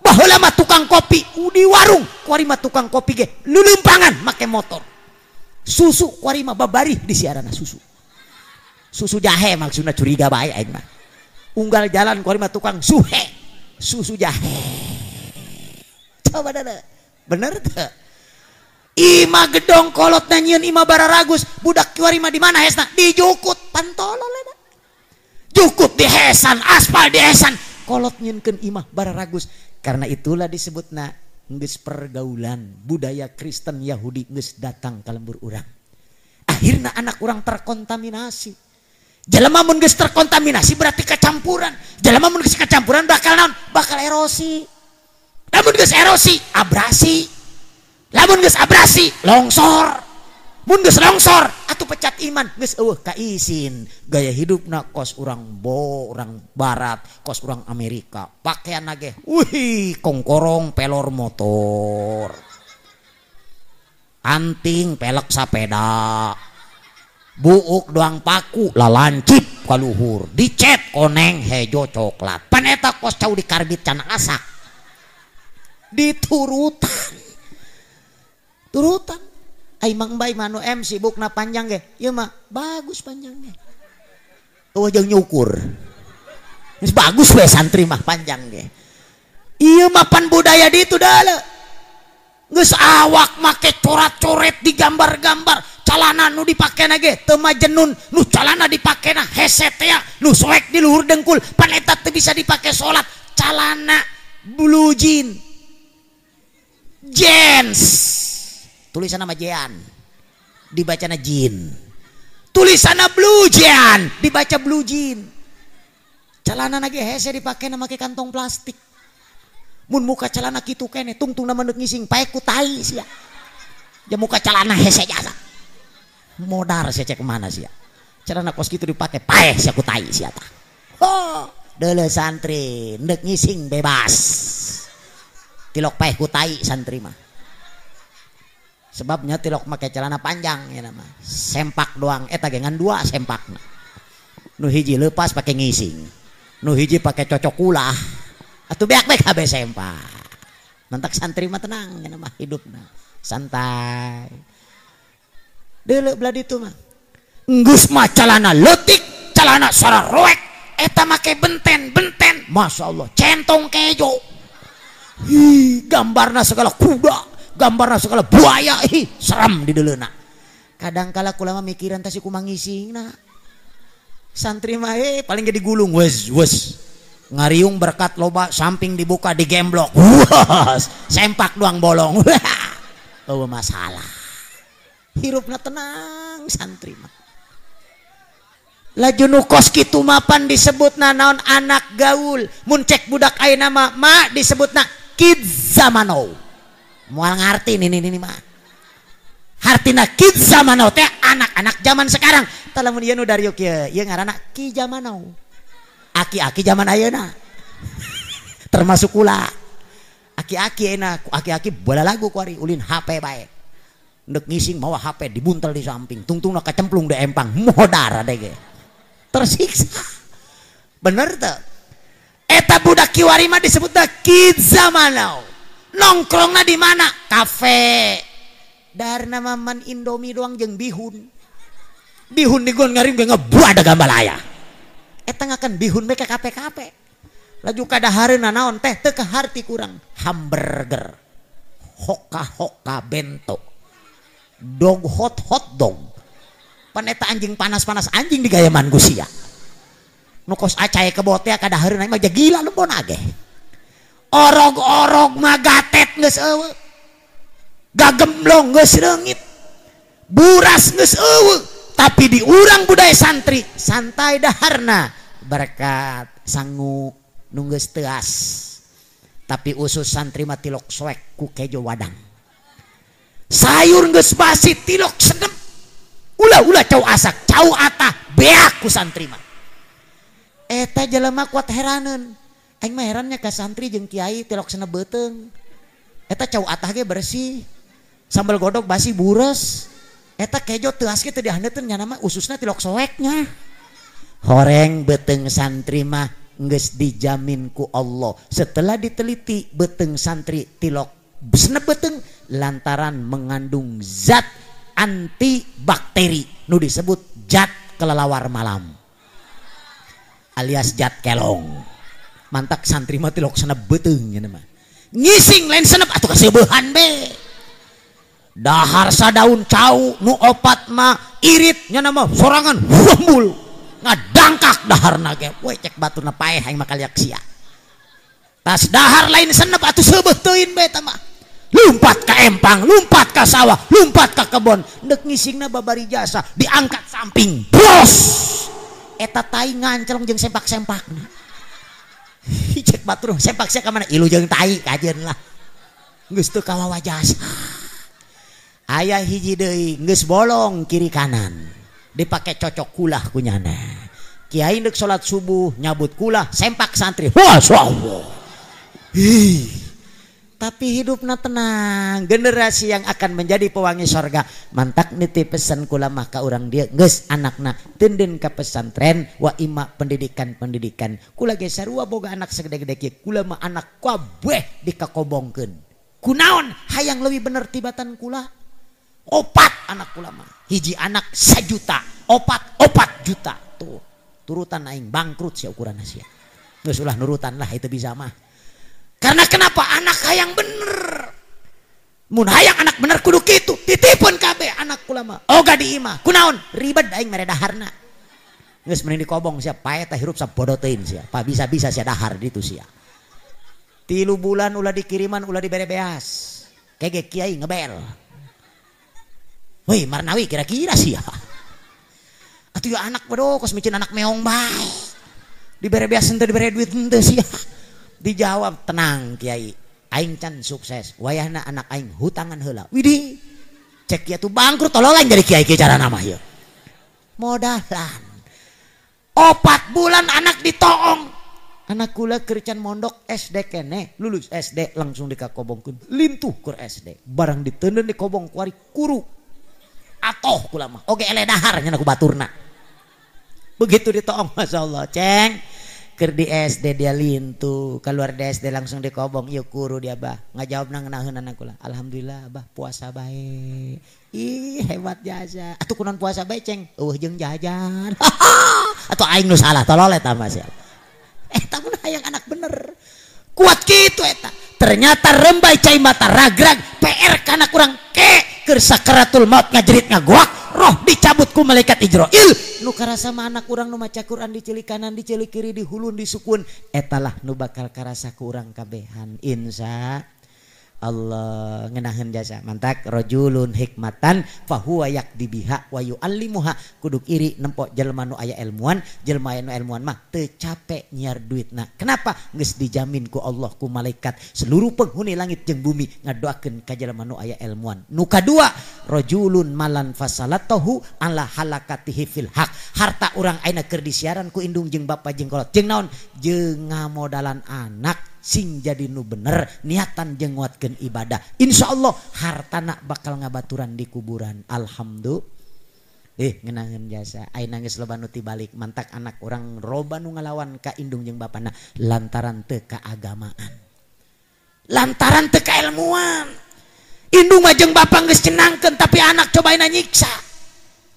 Baheula mah tukang kopi di warung, kuari mah tukang kopi ge leuleumpangan make motor. Susu kuari mah babarih di siarana susu. Susu jahe maksudna curiga bae aing mah. Unggal jalan kuari mah tukang suhe, susu jahe. Coba dada. Bener teu? Ima gedong kolot nyieun ima bararagus, budak kuari mah di mana hesna? Di jukut pantolol eta. Jukut di hesan, aspal di hesan, kolot nyieunkeun imah bararagus. Karena itulah disebutna geus pergaulan budaya Kristen Yahudi geus datang ka lembur urang. Akhirna anak urang terkontaminasi. Jelema mun geus terkontaminasi berarti kecampuran. Jelema mun geus kecampuran bakal naon? Bakal erosi. Lamun geus erosi, abrasi. Lamun geus abrasi, longsor. Mun geus longsor, atuh pecat iman, geus eueuh kaisin. Gaya hidupna kos urang bo, urang barat, kos urang Amerika. Pakaian ge, wih, kongkorong pelor motor. Anting pelek sapeda. Buuk doang paku lalancip kaluhur, dicet koneng hejo coklat. Pan eta kos cau dikarbit can asak. Diturutan. Turutan. Ai Mang Bay manu M sibukna panjang ge. Ieu mah bagus panjangnya. Eueuh jeung nyukur. Geus bagus we santri mah panjang ge. Ieu mah pan budaya ditu dalle. Geus awak make corat-coret digambar-gambar, Calana nu dipakena ge teu majenun, nu calana dipakena hese tea, nu soek di luhur dengkul, pan eta teu bisa dipake salat. Calana blue jean. Jeans. Tulisanna mah jean. Dibacana jin. Tulisanna blue jean, dibaca blue jean. Calana ge hese dipakena make kantong plastik. Mun muka calana kitu keneh tungtungna mah neuk ngising pae ku tai sia. Ja muka calana hese jasa. Modar sia cek mana sia. Celana kos kitu dipake paeh sia ku tai sia tah. Oh, deuleu santri neuk ngising bebas. Tilok paeh ku tai santri mah. Sebabnya tilok make celana panjang ya nama. Sempak doang eta ge ngan dua sempakna. Nu hiji leupas pake ngising. Nu hiji pake cocok ulah. Atuh beak bae kabeh sempak. Mantak santri mah tenang ya nama hidupna. Santai. Deuleu belah ditu mah. Enggeus mah calana leutik, calana sararoek, eta make benten-benten, Masya Allah, centong kejo. Hi, gambarna segala kuda, gambarna segala buaya, hi, seram di deuleuna. Kadang kala kula mah mikiran teh si kumaha ngisingna. Santri mah paling ge digulung wes wes. Ngariung berkat loba, samping dibuka digemblok. Wah, sempak doang bolong. Eueuh masalah. Hirupna tenang santri mah. Laju nu kos kitu mapan disebutna naon anak gaul. Mun cek budak ayeuna mah ma disebutna kids zamanow. Moal ngarti nini mah. Hartina kids zamanow teh anak-anak zaman sekarang. Tah lamun ieu nu dariuk ieu, ieu ngaranna ki zamanow. Aki-aki zaman ayeuna. Termasuk kula. Aki-aki enak, aki-aki bola lagu kuari ulin HP bae. Ndek ngising mawa HP dibuntel di samping, tungtungna kecemplung di empang, modar adege. Tersiksa. Bener teu? Eta budak kiwari mah disebutna kids zamanow. Nongkrongna di mana? Kafe. Darna maman Indomie doang jeung bihun. Bihun digon ngarim ge ngebuat gambalaya. Eta ngakan bihun bae ka kafe-kafe. Laju kadahareunna naon teh teu kaharti kurang hamburger. Hoka-hoka bento. Dog hot hot dog. Pan eta anjing panas-panas anjing digayaman ku sia. Nu kos acai kebo teh kadahareunna mah gila lembon age. Orog-orog mah gatet geus eueuh. Gagemblong geus reungit. Buras geus eueuh. Tapi di urang budaya santri santai daharna berkat sangu nu geus teuas. Tapi usus santri mah tilok soek ku kejo wadang. Sayur geus basi tilok senep. Ulah-ulah cau asak, cau atah beak ku santri mah. Eta jelema kuat heraneun. Aing mah herannya ka santri jeung kiai tilok senep beuteung. Eta cau atah ge bersih. Sambal godog basi bures. Eta kejo teuas ge teu dihaneuteun nya mah ususna tilok soeknya. Horeng beuteung santri mah geus dijamin ku Allah. Setelah diteliti beuteung santri tilok senep beuteung lantaran mengandung zat antibakteri nu disebut zat kelelawar malam alias zat kelong. Mantak santri mah tilok senep beuteung nya mah. Ngising lain senep atuh kaseubehan be. Dahar sadaun cau nu opat mah irit nya mah sorangan wembul ngadangkak daharna ge. We cek baturna paeh aing mah kaliak sia. Tas dahar lain senep atuh seubeuh teuin be eta mah. Lumpat ka empang, lumpat ka sawah, lumpat ka kebon, ndek ngisingna babari jasa diangkat samping, bros. Eta tai nganclong jeung sempak-sempakna. Cek batur sempak sia ka mana? Ilu jeung tai kajeun lah. Geus teu kawawa jasa. Aya hiji deui geus bolong kiri kanan. Dipake cocok kulah kunyana. Kiai ndek salat subuh nyabut kulah sempak santri. Masyaallah. Hi. Tapi hidupna tenang, generasi yang akan menjadi pewangi sorga. Mantak nitip pesan kula mah ka urang dieu geus anakna teunden ka pesantren wa ima pendidikan-pendidikan. Kula ge sarua boga anak sagede-gede kieu, kula mah anak kabeh dikakobongkeun. Kunaon hayang leuwih bener tibatan kula? Opat anak kula mah. Hiji anak 1 juta, opat 4 juta. Tuh, turutan aing bangkrut sia ukuran sia. Geus ulah nurutan lah itu bisa mah. Karena kenapa? Anak hayang bener. Mun hayang anak bener kudu kitu, titipun kabeh anak kula mah. Oga di imah, kunaon? Ribet aing mere daharna. Geus mending dikobong sia, pae teh hirup sabodo teuing sia. Pa bisa-bisa sia dahar ditu sia. 3 bulan ulah dikiriman, ulah dibere beas. Kege kiai ngebel. Woi, Marnawi kira-kira sia. Atuh ya anak bodoh kos micin anak meong bae. Dibere beas henteu dibere duit henteu sia. Dijawab tenang kiai. Aing can sukses, wayahna anak aing hutangan heula. Widih, cek kieu tuh bangkrut tolol aing jadi kiai kieu cara nama ieu. Modalan. 4 bulan anak ditoong. Anak kula keur can mondok SD keneh, lulus SD langsung dikakobongkeun. Lintuh keur SD, barang diteundeun di kobong kuari kuru. Atoh kula mah, oge ele dahar nya ku baturna. Begitu ditoong masyaallah, ceng. Keur di SD dia lintuh, keluar di SD langsung dikobong, ieu kuru dia bah. Ngajawab nang ngeunaheun anak kula. Alhamdulillah abah puasa bae. Ih hebat jasa. Atuh kunaon puasa bae ceng? Eueuh jeung jajan. Atuh aing nu salah tolol eta mah sia. Eta mun hayang anak bener. Kuat kitu eta. Ternyata rembai cai mata ragrag PR kana kurang ke keur sakaratul maut ngajerit ngagoak roh dicabut ku malaikat Ijroil. Nu karasa mah anak urang nu maca Quran diceuli kanan diceuli kiri dihulun disukun etalah nu bakal karasa ku urang kabehan insya Allah ngenaheun jasa mantak rajulun hikmatan fahuwa yaqdi biha wa yuallimuha kudu iri nempo jelema nu aya ilmuan jelema nu ilmuan mah teu capek nyiar duitna kenapa geus dijamin ku Allah ku malaikat seluruh penghuni langit jeung bumi ngadoakeun ka jelema nu aya ilmuan. Nu kadua rajulun malan fasalatahu ala halakatihi fil haq harta urang ayeuna keur disiaran ku indung jeung bapa jeung kolot jeung naon jeung ngamodalan anak sing jadi nu bener niatan jeung nguatkeun ibadah insyaallah hartana bakal ngabaturan di kuburan. Alhamdulillah ngeunangeun jasa ayeuna geus loba nu tibalik mantak anak urang loba nu ngalawan ka indung jeung bapana lantaran teu kaagamaan lantaran teu kailmuan. Indung mah jeung bapa geus cenangkeun tapi anak cobaina nyiksa.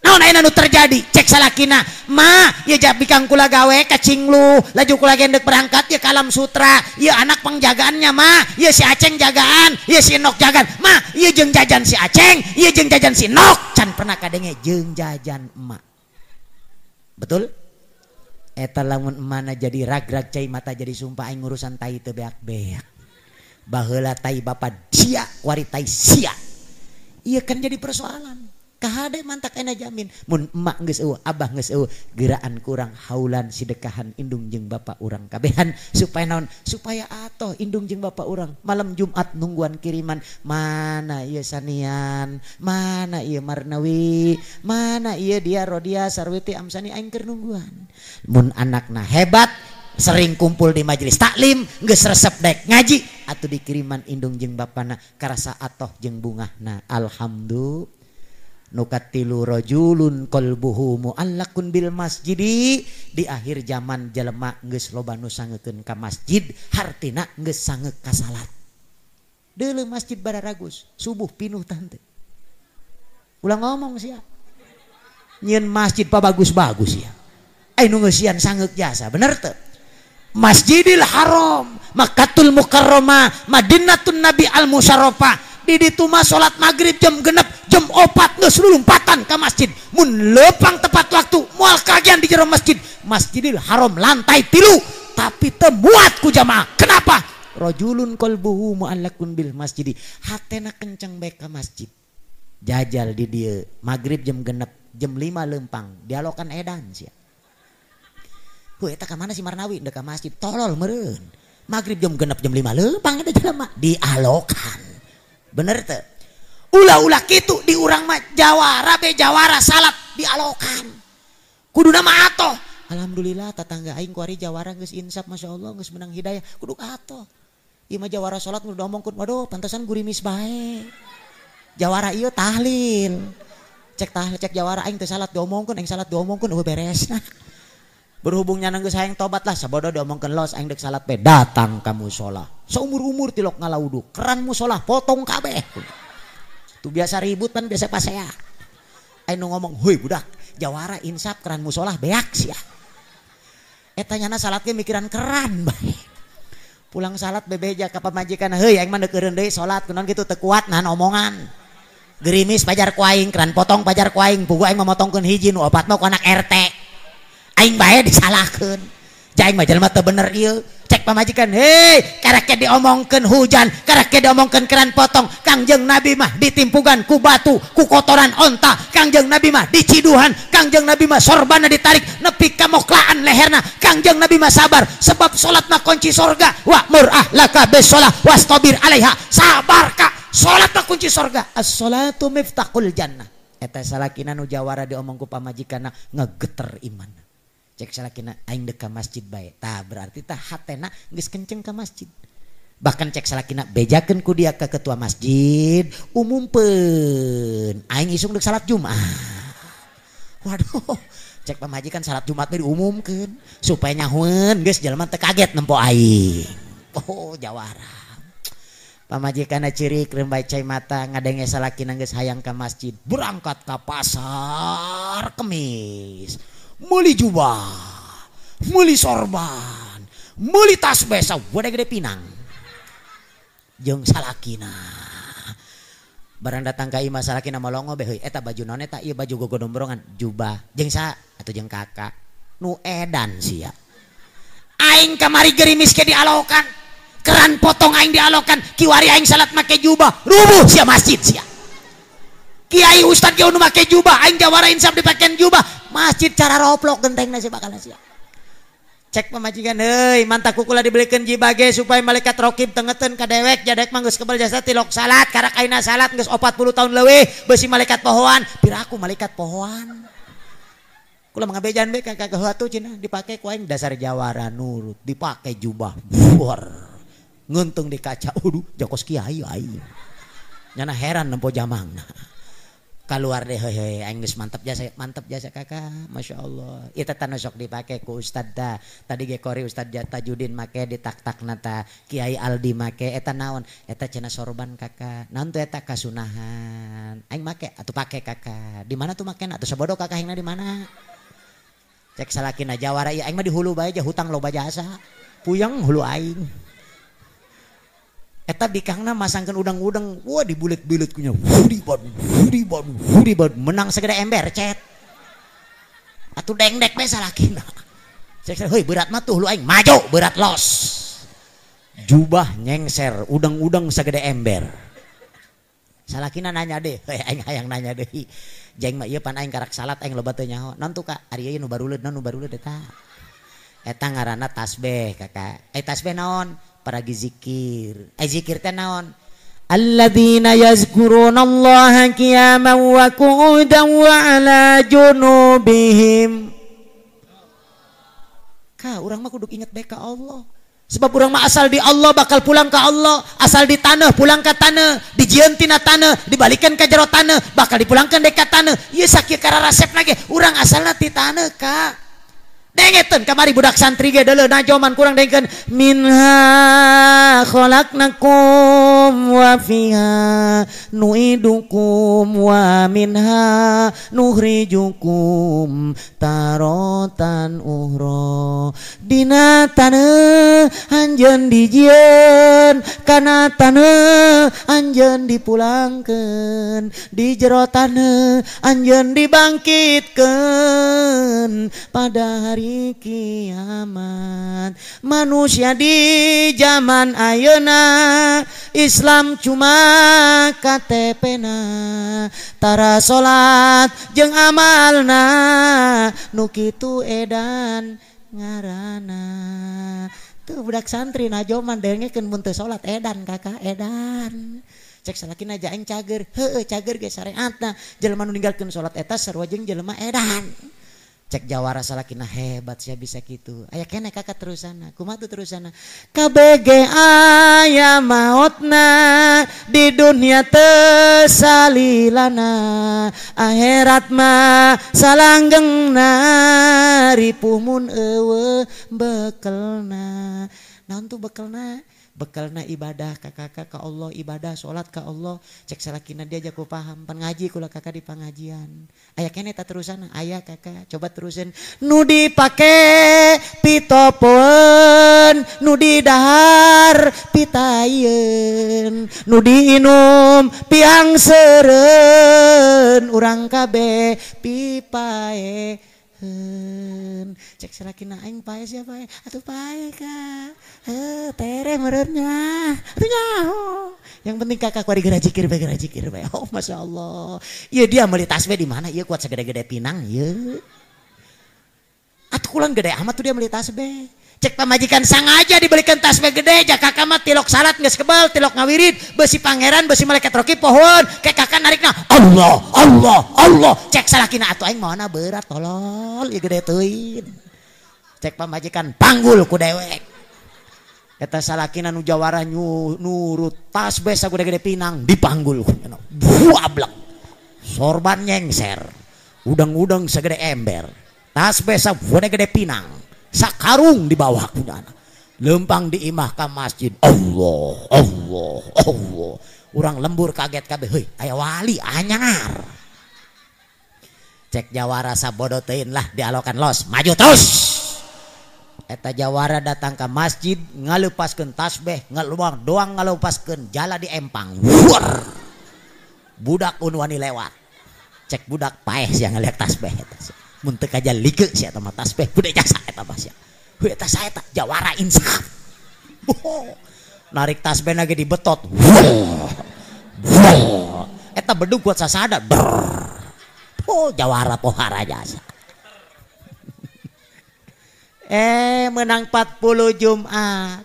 Naon ayeuna nu terjadi cek salakina ma ieu jabikang kula gawe ka Cinglu laju kula gendek berangkat ieu ka Alam Sutra ieu anak pengjagaannya ma ieu si Aceng jagaan ieu si Nok jagaan ma ieu jeung jajan si Aceng ieu jeung jajan si Nok can pernah kadenge jeung jajan emak. Betul eta lamun emana jadi ragrag cai mata jadi sumpah aing ngurusan tai teu beak-beak baheula tai bapa dia kuari tai sia ieu kan jadi persoalan. Kahade mantak ena jamin mun emak geus eueuh abah geus eueuh geraan kurang haulan sidekahan indung jeung bapa urang kabehan supaya naon supaya atoh indung jeung bapa urang malam Jumat nungguan kiriman mana ieu Sanian mana ieu Marnawi mana ieu dia Rodia Sarwiti Amsani aing keur nungguan. Mun anakna hebat sering kumpul di majelis taklim geus resep dek ngaji atuh dikiriman indung jeung bapana karasa atoh jeung bungahna. Alhamdulillah. Nukatilu rajulun qalbuhu mu'allaqun bil masjidi di akhir zaman jelema geus loba nu sangeukeun ka masjid hartina geus sangeuk ka salat. Deuleu masjid bararagus subuh pinuh tante. Ulah ngomong sia. Nyieun masjid pabagus-bagus sia. Ai nu ngeusian sangeuk jasa bener teu? Masjidil Haram, Makkatul Mukarramah, Madinatun Nabi al Musyarrafah. Di ditu mah salat maghrib jam 6 jam 4 geus lulumpatan ka masjid mun leumpang tepat waktu moal kagian di jero masjid. Masjidil Haram lantai 3 tapi teu muat ku jamaah. Kenapa? Rajulun qalbuhu mu'allaqun bil masjidi hatena kenceng bae ka masjid. Jajal di dieu maghrib jam 6 jam 5 leumpang dialokan edan sia. Heuh eta ka mana si Marnawi deuk ka masjid tolol meureun. Maghrib jam 6 jam 5 leumpang eta jelema dialokan. Bener teu? Ulah-ulah kitu di urang mah jawara be jawara salat dialokan. Kuduna mah atoh. Alhamdulillah tatangga aing kuari jawara geus insaf masyaallah geus menang hidayah kudu atoh. Ieu mah jawara salat nu diomongkeun waduh pantesan gurimis bae. Jawara ieu tahlil. Cek tahlil cek jawara aing teu salat diomongkeun aing salat diomongkeun eueuh beresna. Berhubung nyana geus hayang tobat lah sabodo diomongkeun los aing deuk salat be datang ka musala. Seumur-umur tilok ngalaudu keran musola potong kabeh. Tuh biasa ribut pan biasa pasea. Aing nu ngomong heuy budak jawara insaf keran musola beak sia. Eta nyana salat ge mikiran keran bae. Pulang salat bebeja ka pamajikan, heuy aing mah deuk eureun deui salat kunaon kitu teu kuat nahan omongan. Gerimis pajar ku aing, keran potong pajar ku aing, puguh aing mah motongkeun hiji nu opat mah ku anak RT. Aing bae disalahkeun. Ja aing mah jelema teu bener ieu. Cek pamajikan, hei karek diomongkeun hujan, karek diomongkeun keran potong, Kangjeng Nabi mah ditimpugan ku batu, ku kotoran onta, Kangjeng Nabi mah diciduhan, Kangjeng Nabi mah sorbana ditarik nepi ka moklaan leherna, Kangjeng Nabi mah sabar sebab salat mah kunci sorga. Wa mur ahlaka bisolah wastabir alaiha. Sabar ka, salat mah kunci sorga. As-salatu miftahul jannah. Eta salakina nu jawara diomong ku pamajikanna ngegeter iman. Cek salakina aing deuk ka masjid bae. Tah berarti tah hatena geus kenceng ka masjid. Bahkan cek salakina bejakeun ku dia ka ketua masjid, umumpeun aing isung deuk salat Jumat. Waduh, cek pamajikan salat Jumat teh diumumkeun supaya nyahueun geus jelema teu kaget nempo aing. Oh, jawara. Pamajikanna ceurik rembai cai mata ngadenge salakina geus hayang ka masjid, berangkat ka pasar Kemis. Meuli jubah, meuli sorban, meuli tas besa, gede-gede pinang. Jeung salakina. Barang datang ka imah salakina molongo be heuy, eta baju naon eta ieu baju gogodombrongan, jubah. Jeung sa atuh jeung kakak. Nu edan sia. Aing kamari gerimis ke dialokan. Keran potong aing dialokan, kiwari aing salat make jubah, rubuh sia masjid sia. Kiai ustad ge nu make jubah, aing jawara insaf dipakean jubah, masjid cara roplok gentengna sia bakal sia. Cek pamajikan heuy, mantak kukula dibelikeun jibah ge supaya malaikat rokib tengeteun ka dewek, jadek mah geus kebel jasa tilok salat, karak ayeuna salat geus 40 tahun leuwih, beusi malaikat pohoan, piraku malaikat pohoan. Kula mangabejan be ka kageuh cenah dipake ku aing dasar jawara nurut, dipake jubah. Buar. Ngeunteung di kaca, aduh jokos kiai aing. Nyana heran nempo jamangna. Keluar deh heuy aing geus mantep jasa kakak, Masya Allah. Ieu teh tanu sok dipake ku ustad ta. Tadi ge kori ustad Tajudin make ditak-takna ta, Kiai Aldi make eta naon? Eta cenah sorban kakak. Naon tuh eta kasunahan. Aing make atuh pake kakak. Di mana tuh makena? Atuh sabodo kakak aingna di mana? Cek salakina jawara ieu aing mah di hulu bae aja hutang loba jasa. Puyeng hulu aing. Eta bikangna masangkeun udang-udang, wah dibulet-bulet kunya, huriban, menang segede ember cet. Atuh dengdek we salakina. Cek heuy berat mah tuh lu aing maju berat los. Jubah nyengser, udang-udang segede ember. Salakina nanya deh, heuy aing hayang nanya deui. Jeng mah ieu pan aing karak salat aing loba teu nyaho. Naon tuh ka ari ieu nu baruleud, naon nu baruleud eta. Eta ngaranna tasbih kakak. Tasbih naon? Paragi zikir. Zikir teh naon? Alladzina yazkurunallaha qiyaman wa qu'udan wa ala junubihim. Ka urang mah kudu inget bae ka Allah. Sebab urang mah asal di Allah bakal pulang ke Allah, asal di tanah pulang ke tanah, dijieun tina tanah, dibalikan ke jero tanah, bakal dipulangkeun deui ka tanah. Ieu sakieu kararasepna ge urang asalna ti tanah ka. Dengeteun kamari budak santri ge deuleu najoman kurang dengkeun minha khalaqnakum wa fiha nu'idukum wa minha nukhrijukum tarotan uhra. Dina taneuh anjeun dijieun, kana taneuh anjeun dipulangkeun, di jero taneuh anjeun dibangkitkeun pada hari kiamat. Manusia di zaman ayeuna Islam cuma KTP-na, tara salat jeung amalna nu kitu edan ngaranna. Tuh budak santri najoman dengekeun mun teu salat edan kakak edan. Cek salakina aja aing cager, heueuh cager ge syariatna. Jelema nu ninggalkeun salat eta sarua jeung jelema edan. Cek jawara salakina hebat sia bisa gitu. Aya keneh kakak terusana. Kumaha tuh terusana? KBG aya maotna di dunia teu salilana, akhirat mah salanggengna ripuh mun eueuh bekelna. Naon tuh bekelna? Bekelna ibadah ka kakak ka Allah, ibadah salat ka Allah. Cek salakina dia jago paham, pan ngaji kula kakak di pengajian. Aya keneh ta terusan, aya kakak, coba terusin. Nu dipake pitopoeun, nu didahar pitaieun, nu diinum piangseureun, urang kabeh pipaeheun. Cek salakina aing pae siapa pae? Atuh pae kak. Heh, tere meureunnya. Atuh nyaho. Yang penting kakak kuari geura jikir bae, geura jikir bae. Oh, Masya Allah. Ieu dia meuli tasbih di mana? Ieu kuat sagede-gede pinang ieu. Atuh kulan gede amat tuh dia meuli tasbih. Cek pamajikan sangaja dibelikan tasbih gede, ja kakak mah tilok salat geus kebal, tilok ngawirid, beusi pangeran, beusi malaikat rokib pohon, kek kakak narikna Allah, Allah, Allah. Cek salakina atuh aing maona berat tolol, ieu gede teuing. Cek pamajikan panggul ku dewek. Eta salakina nu jawara nurut tasbih sagede-gede pinang dipanggul ku nyana. Buablek. Sorban nyengser. Udang-udang segede ember. Tasbih sagede-gede pinang. Sakarung di bawah kunyana. Lempang di imah ka masjid. Allah, Allah, Allah. Urang lembur kaget kabeh. Heuy, aya wali anyar. Cek jawara sabodo teuing lah dialokan los, maju terus. Eta jawara datang ke masjid ngalupaskeun tasbih, ngaluang doang ngalupaskeun jala di empang. Wuar. Budak unwani lewat. Cek budak paeh sia ngaliat tasbih eta. Mun teu kaja like sia eta mah tasbih budak jasa eta mah sia. Heuh eta saeta jawara insaf. Oh, narik tasbih lagi dibetot. Wuh. Wuh. Eta bedug kuat sasada. Oh, jawara pohara jasa. Menang 40 Jumat.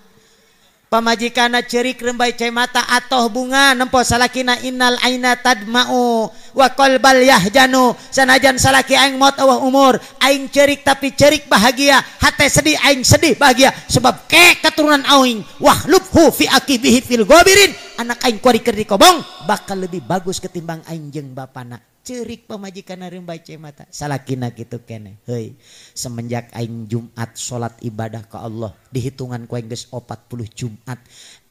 Pamajikana cerik rembai cai mata atoh bunga nempo salakina innal aina tadma'u wa qalbal yahjanu. Sanajan salaki aing maot awah umur, aing cerik tapi cerik bahagia, hate sedih aing sedih bahagia sebab ke keturunan aing wahlubhu fi aqibihi fil ghabirin. Anak aing kuari keur dikobong bakal lebih bagus ketimbang aing jeung bapana. Cerik pamajikan rembai cai mata salakina kitu keneh. Heuy, semenjak aing Jumat salat ibadah ka Allah dihitungan ku aing geus 40 Jumat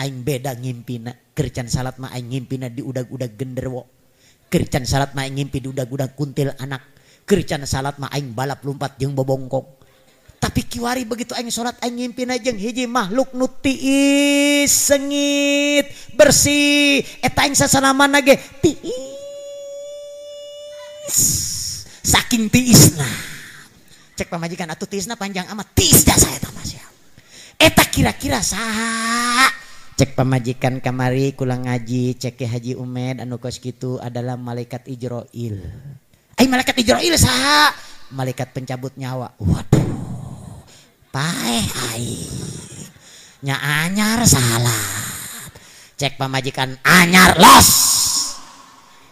aing beda ngimpina. Keur can salat mah aing ngimpina di udag-udag genderwo, keur can salat mah aing ngimpi di udag-udag kuntil anak, keur can salat mah aing balap lumpat jeung bobongkong. Tapi kiwari begitu aing salat aing ngimpina jeung hiji makhluk nu tiis sengit bersih eta aing sasalaman ge tiis saking tiisna. Cek pamajikan atuh tiisna panjang amat, tiis jasa eta mah sia. Eta kira-kira saha? Cek pamajikan kamari kula ngaji cek Ki Haji Umed anu kos kitu adalah malaikat Ijroil. Ai malaikat Ijroil saha? Malaikat pencabut nyawa. Waduh. Paeh aing. Nya anyar salat. Cek pamajikan anyar los.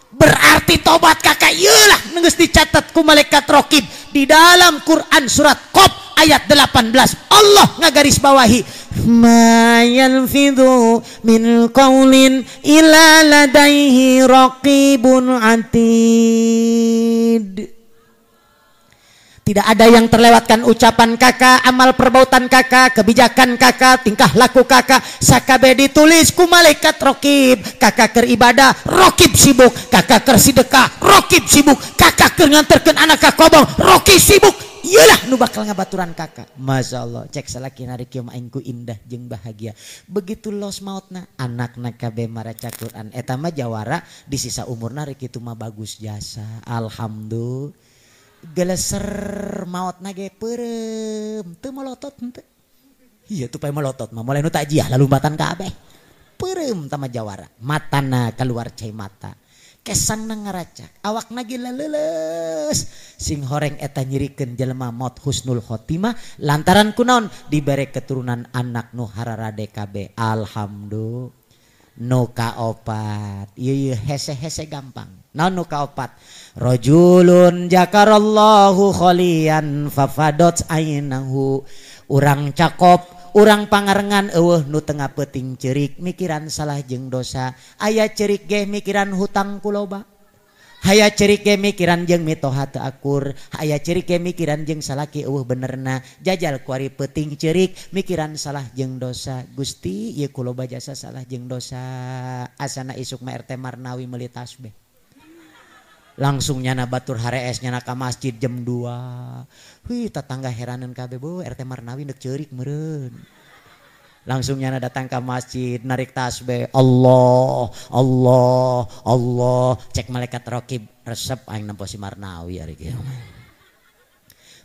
Berarti tobat kakak iyalah geus dicatat ku malaikat rokib di dalam Quran surat Qaf ayat 18. Allah ngagaris bawahi ma yalfidhu min qaulin illa ladaihi raqibun atid. Tidak ada yang terlewatkan ucapan kakak, amal perbuatan kakak, kebijakan kakak, tingkah laku kakak. Sakabe ditulis ku malaikat rokib. Kakak keur ibadah, rokib sibuk. Kakak keur sedekah, rokib sibuk. Kakak keur nganterkeun anak ka kobong, rokib sibuk. Iyalah nu bakal ngabaturan kakak. Masya Allah, cek salaki narik kieu mah aing ku indah jeung bahagia. Begitu los mautna, anakna kabeh maraca Quran. Eta mah jawara di sisa umurna rek kitu mah bagus jasa. Alhamdulillah. Geleser maot nage peureum teu molotot henteu. Iya tuh pae molotot mah mulai nu takjiah lalumbatan kabeh. Peureum tama jawara, matana keluar cai mata. Kesangna ngaracak, awakna ge leuleus. Sing horeng eta nyirikeun jelema maot husnul khotimah lantaran kunaon dibere keturunan anak nu hararade kabeh. Alhamdulillah. Nu kaopat, ieu ieu hese-hese gampang. Naon nu kaopat? Rajulun jakarallahu khalian fafadot ainahu. Urang cakop, urang pangarengan eueuh nu tengah peuting ceurik mikiran salah jeung dosa. Aya ceurik ge mikiran hutang ku loba. Haya ceurik ge mikiran jeung mitoha teu akur, haya ceurik ge mikiran jeung salaki eueuh benerna, jajal kuari peuting ceurik mikiran salah jeung dosa. Gusti ieu ku loba jasa salah jeung dosa. Asana isuk mah RT Marnawi meuli tasbih. Langsung nyana batur harees nyana ka masjid jam 2. Wih tetangga heraneun kabeh bu RT Marnawi neuk ceurik meureun. Langsung nyana datang ke masjid narik tasbih Allah Allah Allah cek malaikat rokib resep aing nempo si Marnawi ari kieu.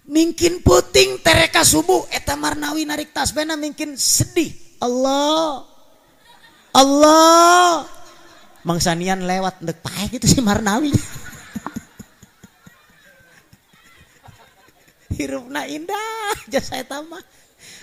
Mingkin puting tereka subuh eta Marnawi narik tasbihna mingkin sedih Allah Allah mangsanian lewat ndek paeh gitu si Marnawi. Hirupna indah jasa eta mah.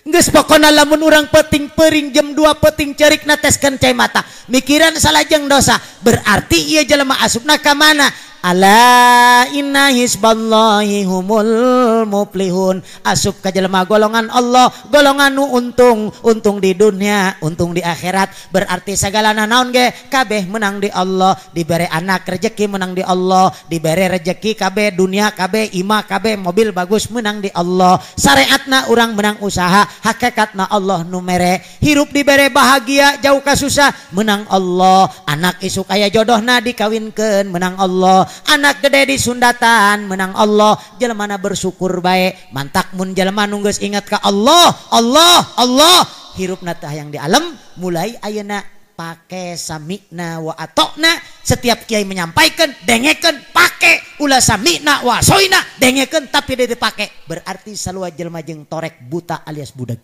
Geus pokona lamun urang peuting peuring jam 2 peuting ceurik neteskeun cai mata mikiran salah jeung dosa berarti ieu jelema asupna ka mana? Ala inna hisballahi humul muflihun. Asup ka jelema golongan Allah, golongan nu untung, untung di dunia, untung di akhirat. Berarti sagalana naon ge kabeh menang di Allah, dibere anak rejeki menang di Allah, dibere rejeki kabeh dunia kabeh imah kabeh mobil bagus menang di Allah. Syariatna urang menang usaha, hakikatna Allah nu mere. Hirup dibere bahagia jauh ka susah menang Allah. Anak isuk aya jodohna dikawinkeun menang Allah. Anak gede di sundatan menang Allah. Jelema bersyukur bae mantak mun jelema nu geus ingat ka Allah Allah Allah hirupna teh hayang di alam mulai ayeuna pake sami'na wa atokna. Setiap kiai menyampaikan dengekeun pake, ulah sami'na wa soina dengekeun tapi dia dipake berarti salua jelema jeung torek buta alias budak.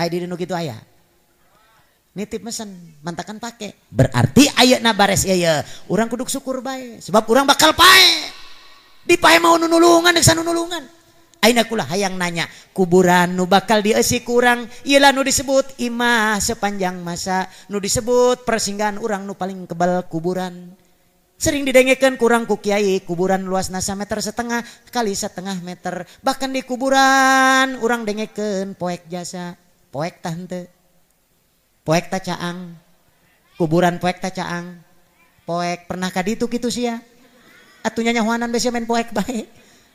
Aya di nu kitu aya nitip mesen mantakan pake berarti ayeuna bares ieu urang kudu syukur bae sebab urang bakal pae dipae mau nunulungan deuk sanunulungan. Ayeuna kula hayang nanya kuburan nu bakal dieusi ku urang ieu lah nu disebut imah sepanjang masa, nu disebut persinggahan urang nu paling kebal kuburan. Sering didengekeun kurang ku kiai kuburan luasna sameter setengah kali setengah meter, bahkan di kuburan urang dengekeun poek jasa poek tah henteu poek ta caang, kuburan poek ta caang, poek pernah ka ditu kitu sia, atuh nyanyahoanan besi main poek bae,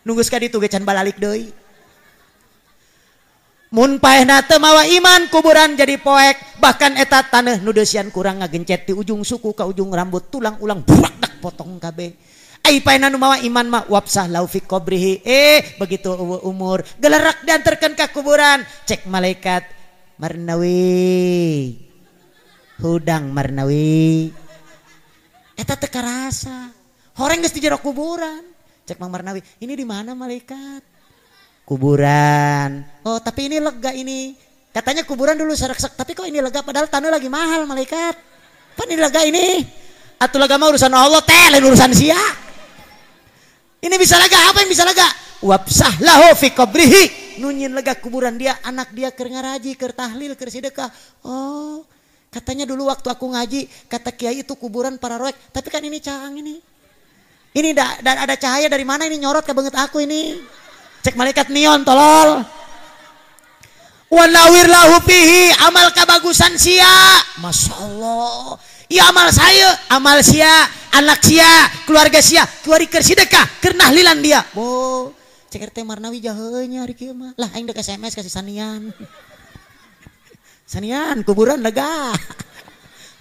nunggus ka ditu ge can balalik deui. Mun paehna teu mawa iman kuburan jadi poek, bahkan eta taneuh nu deusian kurang ngagencet ti ujung suku ka ujung rambut tulang ulang burak dak potong kabeh. Ai paehna nu mawa iman mah wapsah lau fi qabrihi, begitu umur gelerak diantarkeun ka kuburan, cek malaikat Marnawi hudang Marnawi eta teu karasa horeng geus di jero kuburan. Cek Mang Marnawi ini di mana malaikat? Kuburan. Oh tapi ini lega ini, katanya kuburan dulu serak-serak tapi kok ini lega padahal tanah lagi mahal malaikat. Pan ini lega ini atuh lega mah urusan Allah teh lain urusan sia. Ini bisa lega apa yang bisa lega? Wapsah lahu fi qabrihi, nunyin lega kuburan dia, anak dia keur ngaraji, keur tahlil, keur sedekah. Oh, katanya dulu waktu aku ngaji, kata kiai itu kuburan para roek, tapi kan ini caang ini. Ini ada cahaya dari mana ini nyorot ke banget aku ini. Cek malaikat neon tolol. Wa nawir lahu fihi, amal kabagusan sia. Masya Allah. Ya amal saya, amal sia, anak sia, keluarga sia, keluarga keur sedekah, keur nahlilan dia. Oh, cek RT Marnawi jaheunya hari kieu mah. Lah aing dek SMS kasih sanian. Sanian kuburan lega.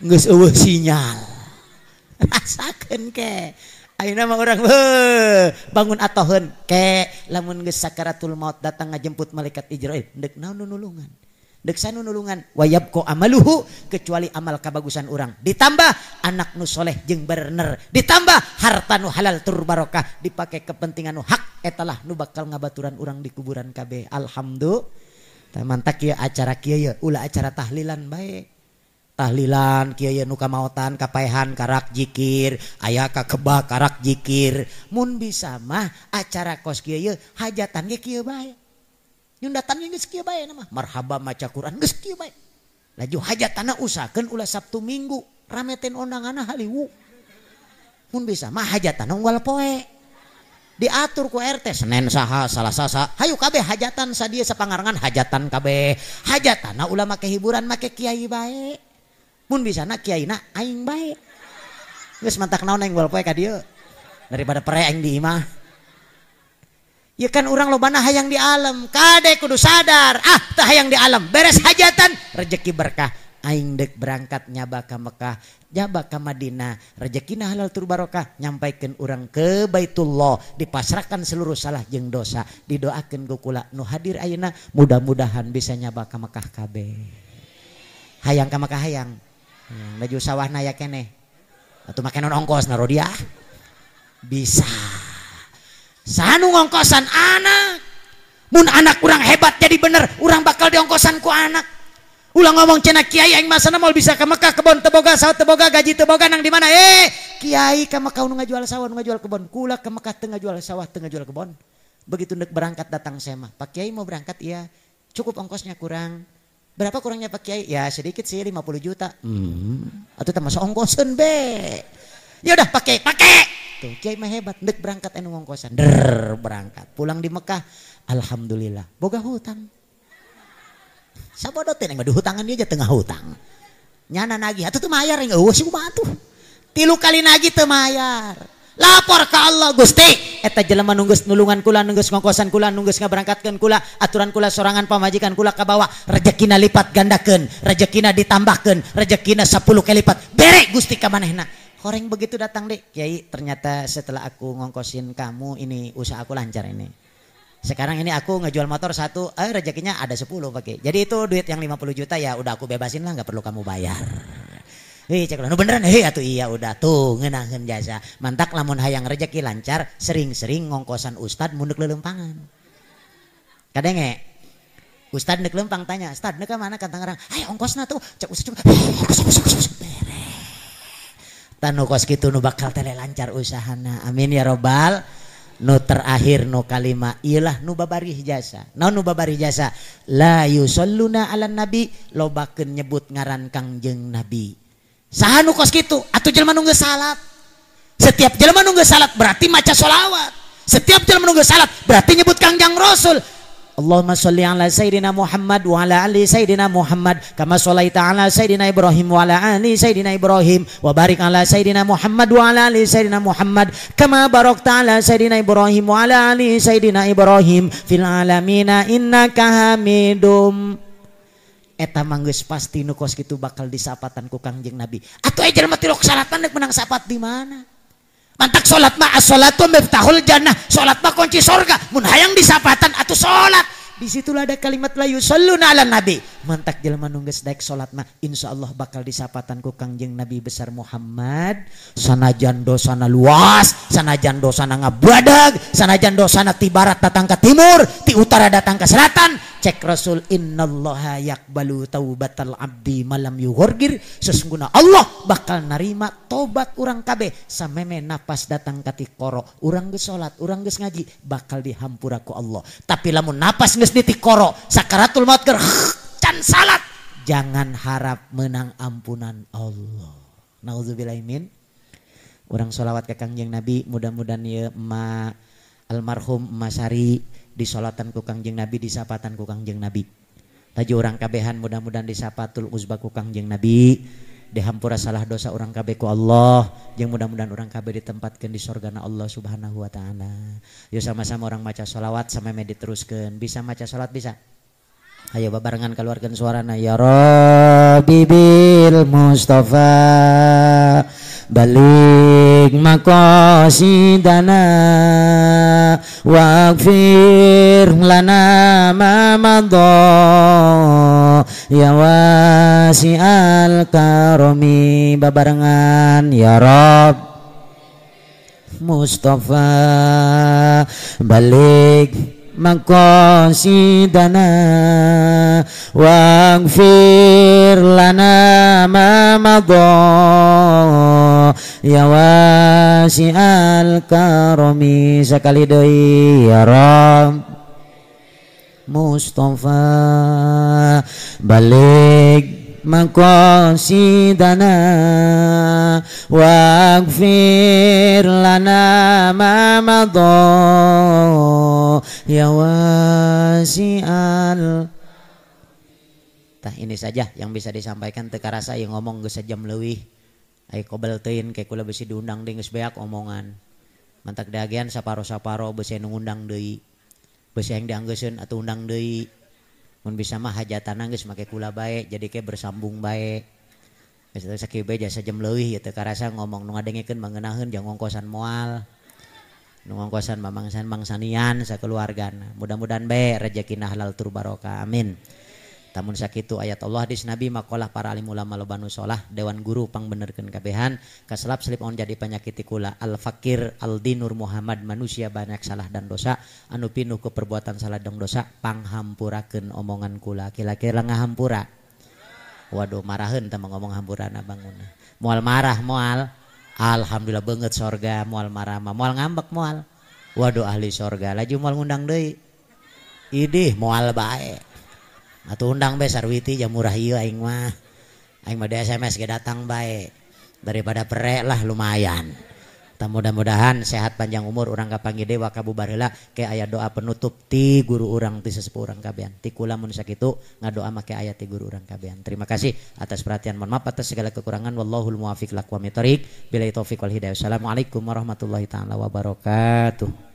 Geus eueuh sinyal. Rasakeun ke. Ayeuna mah urang bangun atoheun ke lamun geus sakaratul maut datang ngajemput malaikat Ijrail deuk naon nu nulungan. Deuk sanu nulungan wayabqa amaluhu kecuali amal kabagusan urang ditambah anak nu soleh jeung bener ditambah harta nu halal tur barokah dipake kepentingan nu hak etalah nu bakal ngabaturan urang di kuburan kabeh. Alhamdulillah mantak kieu acara kieu ye ulah acara tahlilan bae. Tahlilan kieu ye nu kamaotan kapaehan karak jikir aya ka kebak karak jikir mun bisa mah acara kos kieu ye hajatan ge kieu bae. Nyundatan geus kieu bae mah marhaba maca Quran geus kieu bae. Laju hajatana usahakeun ulah Sabtu Minggu rametin undanganna haliwu. Mun bisa mah hajatana unggal poe. Diatur ku RT Senin saha Salasa saha hayu kabeh hajatan sadia sapangarangan hajatan kabeh. Hajatana ulah make hiburan make kiai bae. Mun bisa na kiaina aing bae. Geus mantak naon aing moal poe ka dieu. Daripada pere aing di imah. Ya kan urang lobana hayang di alam, kade kudu sadar, ah teu hayang di alam, beres hajatan, rezeki berkah. Aing dek berangkat nyaba ka Mekah, nyaba ka Madinah, rezekina halal tur barokah, nyampaikeun urang ke Baitullah, dipasrahkan seluruh salah jeung dosa, didoakeun ku kula nu hadir ayeuna, mudah-mudahan bisa nyaba ka Mekah kabeh. Hayang ka Mekah hayang. Baju sawahna aya keneh. Atuh make naon ongkosna rodiah? Bisa. Sanu ngongkosan anak. Mun anak urang hebat jadi bener, urang bakal diongkosan ku anak. Ulah ngomong cenah kiai aing masana moal bisa ka Mekah, kebon teu boga, sawah teu boga, gaji teu boga nang di mana? Kiai ka Mekah nu ngajual sawah, nu ngajual kebon. Kula ka Mekah teu ngajual sawah, teu ngajual kebon. Begitu ndek berangkat datang saya mah. Pak Kiai mau berangkat iya. Cukup ongkosnya kurang. Berapa kurangnya Pak Kiai? Ya sedikit sih 50 juta. Atuh teh masa ongkoseun be. Ya udah pakai, pakai. Tuh kiai mah hebat, ndek berangkat anu ngongkosan. Der berangkat. Pulang di Mekah, alhamdulillah boga hutang. Sabodo teh mah dihutangan dia aja tengah hutang. Nyana nagih atuh teu mayar eueuh si kumaha tuh. 3 kali nagih teu mayar. Lapor ke Allah, Gusti, eta jelema nu geus nulungan kula, nu geus ngongkosan kula, nu geus ngaberangkatkeun kula, aturan kula sorangan pamajikan kula kabawa, rejekina lipat gandakeun, rejekina ditambahkeun, rejekina 10 kali lipat. Bere Gusti ka manehna. Horeng begitu datang deh, kiai ternyata setelah aku ngongkosin kamu ini usaha aku lancar ini. Sekarang ini aku ngejual motor 1, rezekinya ada 10 pakai. Jadi itu duit yang 50 juta ya udah aku bebasin lah, nggak perlu kamu bayar. Hei cek nu beneran, hei atuh iya udah tuh ngeunaheun jasa. Mantak lamun hayang rezeki lancar, sering-sering ngongkosan ustad mun deuk leuleumpangan. Kadenge ustad deuk leumpang tanya, "Ustad deuk ka mana ka Tangerang?" "Ayo ongkosna tuh." Cek ustad beres. Tanu kos kitu nu bakal tele lancar usahana. Amin ya robbal. Nu terakhir nu kalima iyalah nu babarih jasa. Naon nu babarih jasa? La yusalluna ala nabi, lobakeun nyebut ngaran Kangjeng Nabi. Saha nu kos kitu? Atuh jelema nu geus salat. Setiap jelema nu geus salat berarti maca sholawat. Setiap jelema nu geus salat berarti nyebut Kangjeng Rasul. Allahumma sholli ala Sayyidina Muhammad wa ala ali Sayyidina Muhammad kama sholaita ala Sayyidina Ibrahim wa ala ali Sayyidina Ibrahim wa barik ala Sayyidina Muhammad wa ala ali Sayyidina Muhammad kama barakta ala Sayyidina Ibrahim wa ala ali Sayyidina Ibrahim fil alamina innaka Hamidum. Eta mah geus pasti nu kos kitu bakal disapatan ku Kangjeng Nabi. Atuh aya jelema tilok salatan rek menang sapat di mana? Mantak salat mah as-salatu miftahul jannah, salat mah kunci sorga. Mun hayang disapatan atuh salat. Disitulah ada kalimat la yusalluna ala nabi. Mantak jelema nu geus daek salat mah insyaallah bakal disapatan ku Kangjeng Nabi besar Muhammad. Sanajan dosana luas, sanajan dosana ngabadag, sanajan dosana ti barat datang ke timur, ti utara datang ke selatan. Cek Rasul innallaha yaqbalu taubatal abdi malam yughorgir. Sesungguhnya Allah bakal narima tobat urang kabeh sameme napas datang ka tikoro. Urang geus salat, urang geus ngaji bakal dihampura ku Allah. Tapi lamun napas geus ditikoro sakaratul maut keur can salat, jangan harap menang ampunan Allah. Nauzubillahi min. Urang sholawat ka Kangjeng Nabi, mudah-mudahan ieu emak almarhum Emak Sari disolatan ku Kangjeng Nabi, disapatan ku Kangjeng Nabi. Taju urang kabehan mudah-mudahan disapatul uzbah ku Kangjeng Nabi, dihampura salah dosa urang kabeh ku Allah, jeung mudah-mudahan urang kabeh ditempatkeun di sorgana Allah Subhanahu wa taala. Yuk sama-sama orang maca sholawat sameme diteruskeun. Bisa maca sholawat bisa? Ayo babarengan keluarkan suarana ya Rabbi bil Mustafa balik maqasidana waghfir lana ma madha ya wasi'al karami. Babarengan ya Rabb Mustafa balik maqasidana waghfir lana ma madha ya wasi'al karami. Sekali deui ya Rabb Mustafa balik maqasidana waghfir lana ma madha ya wasi'al. Tah ini saja yang bisa disampaikan, teu karasa ieu ngomong geus sejam leuwih. Ai kobel teuin ke kula besi diundang deui geus beak omongan. Mantak dagian saparo-saparo besi nu ngundang deui. Besi yang dianggeuseun atuh undang deui. Mun bisa mah hajatana geus make kula bae jadi ke bersambung bae. Geus teh sakieu bae jasa jam leuwih ieu teh karasa ngomong nu ngadengekeun mah ngeunaheun jang ngongkosan moal. Nu ngongkosan mah mangsan mangsanian sakeluargana. Mudah-mudahan bae rejekina halal tur barokah. Amin. Tamun sakitu ayat Allah hadis Nabi makalah para alim ulama loba nu solah dewan guru pangbenerkeun kabehan kaselap selip on jadi penyakit kula al fakir al dinur Muhammad manusia banyak salah dan dosa anu pinuh ku perbuatan salah dan dosa panghampurakeun omongan kula kira-kira ngahampura waduh maraheun teh ngomong hampurana bangunna moal marah moal alhamdulillah beungeut sorga moal marah mah moal ngambek moal waduh ahli sorga laju moal ngundang deui idih moal bae atuh undang bae sarwiti jam murah ieu aing mah di SMS ge datang bae daripada perek lah lumayan. Tah mudah-mudahan sehat panjang umur urang kapanggih deui wa kabubar heula ke aya doa penutup ti guru urang ti sesepuh urang kabehan ti kula mun sakitu ngadoa make aya ti guru urang kabehan. Terima kasih atas perhatian, mohon maaf atas segala kekurangan, wallahul muwaffiq laqwamit thoriq, billahi taufik wal hidayah. Assalamualaikum warahmatullahi taala wabarakatuh.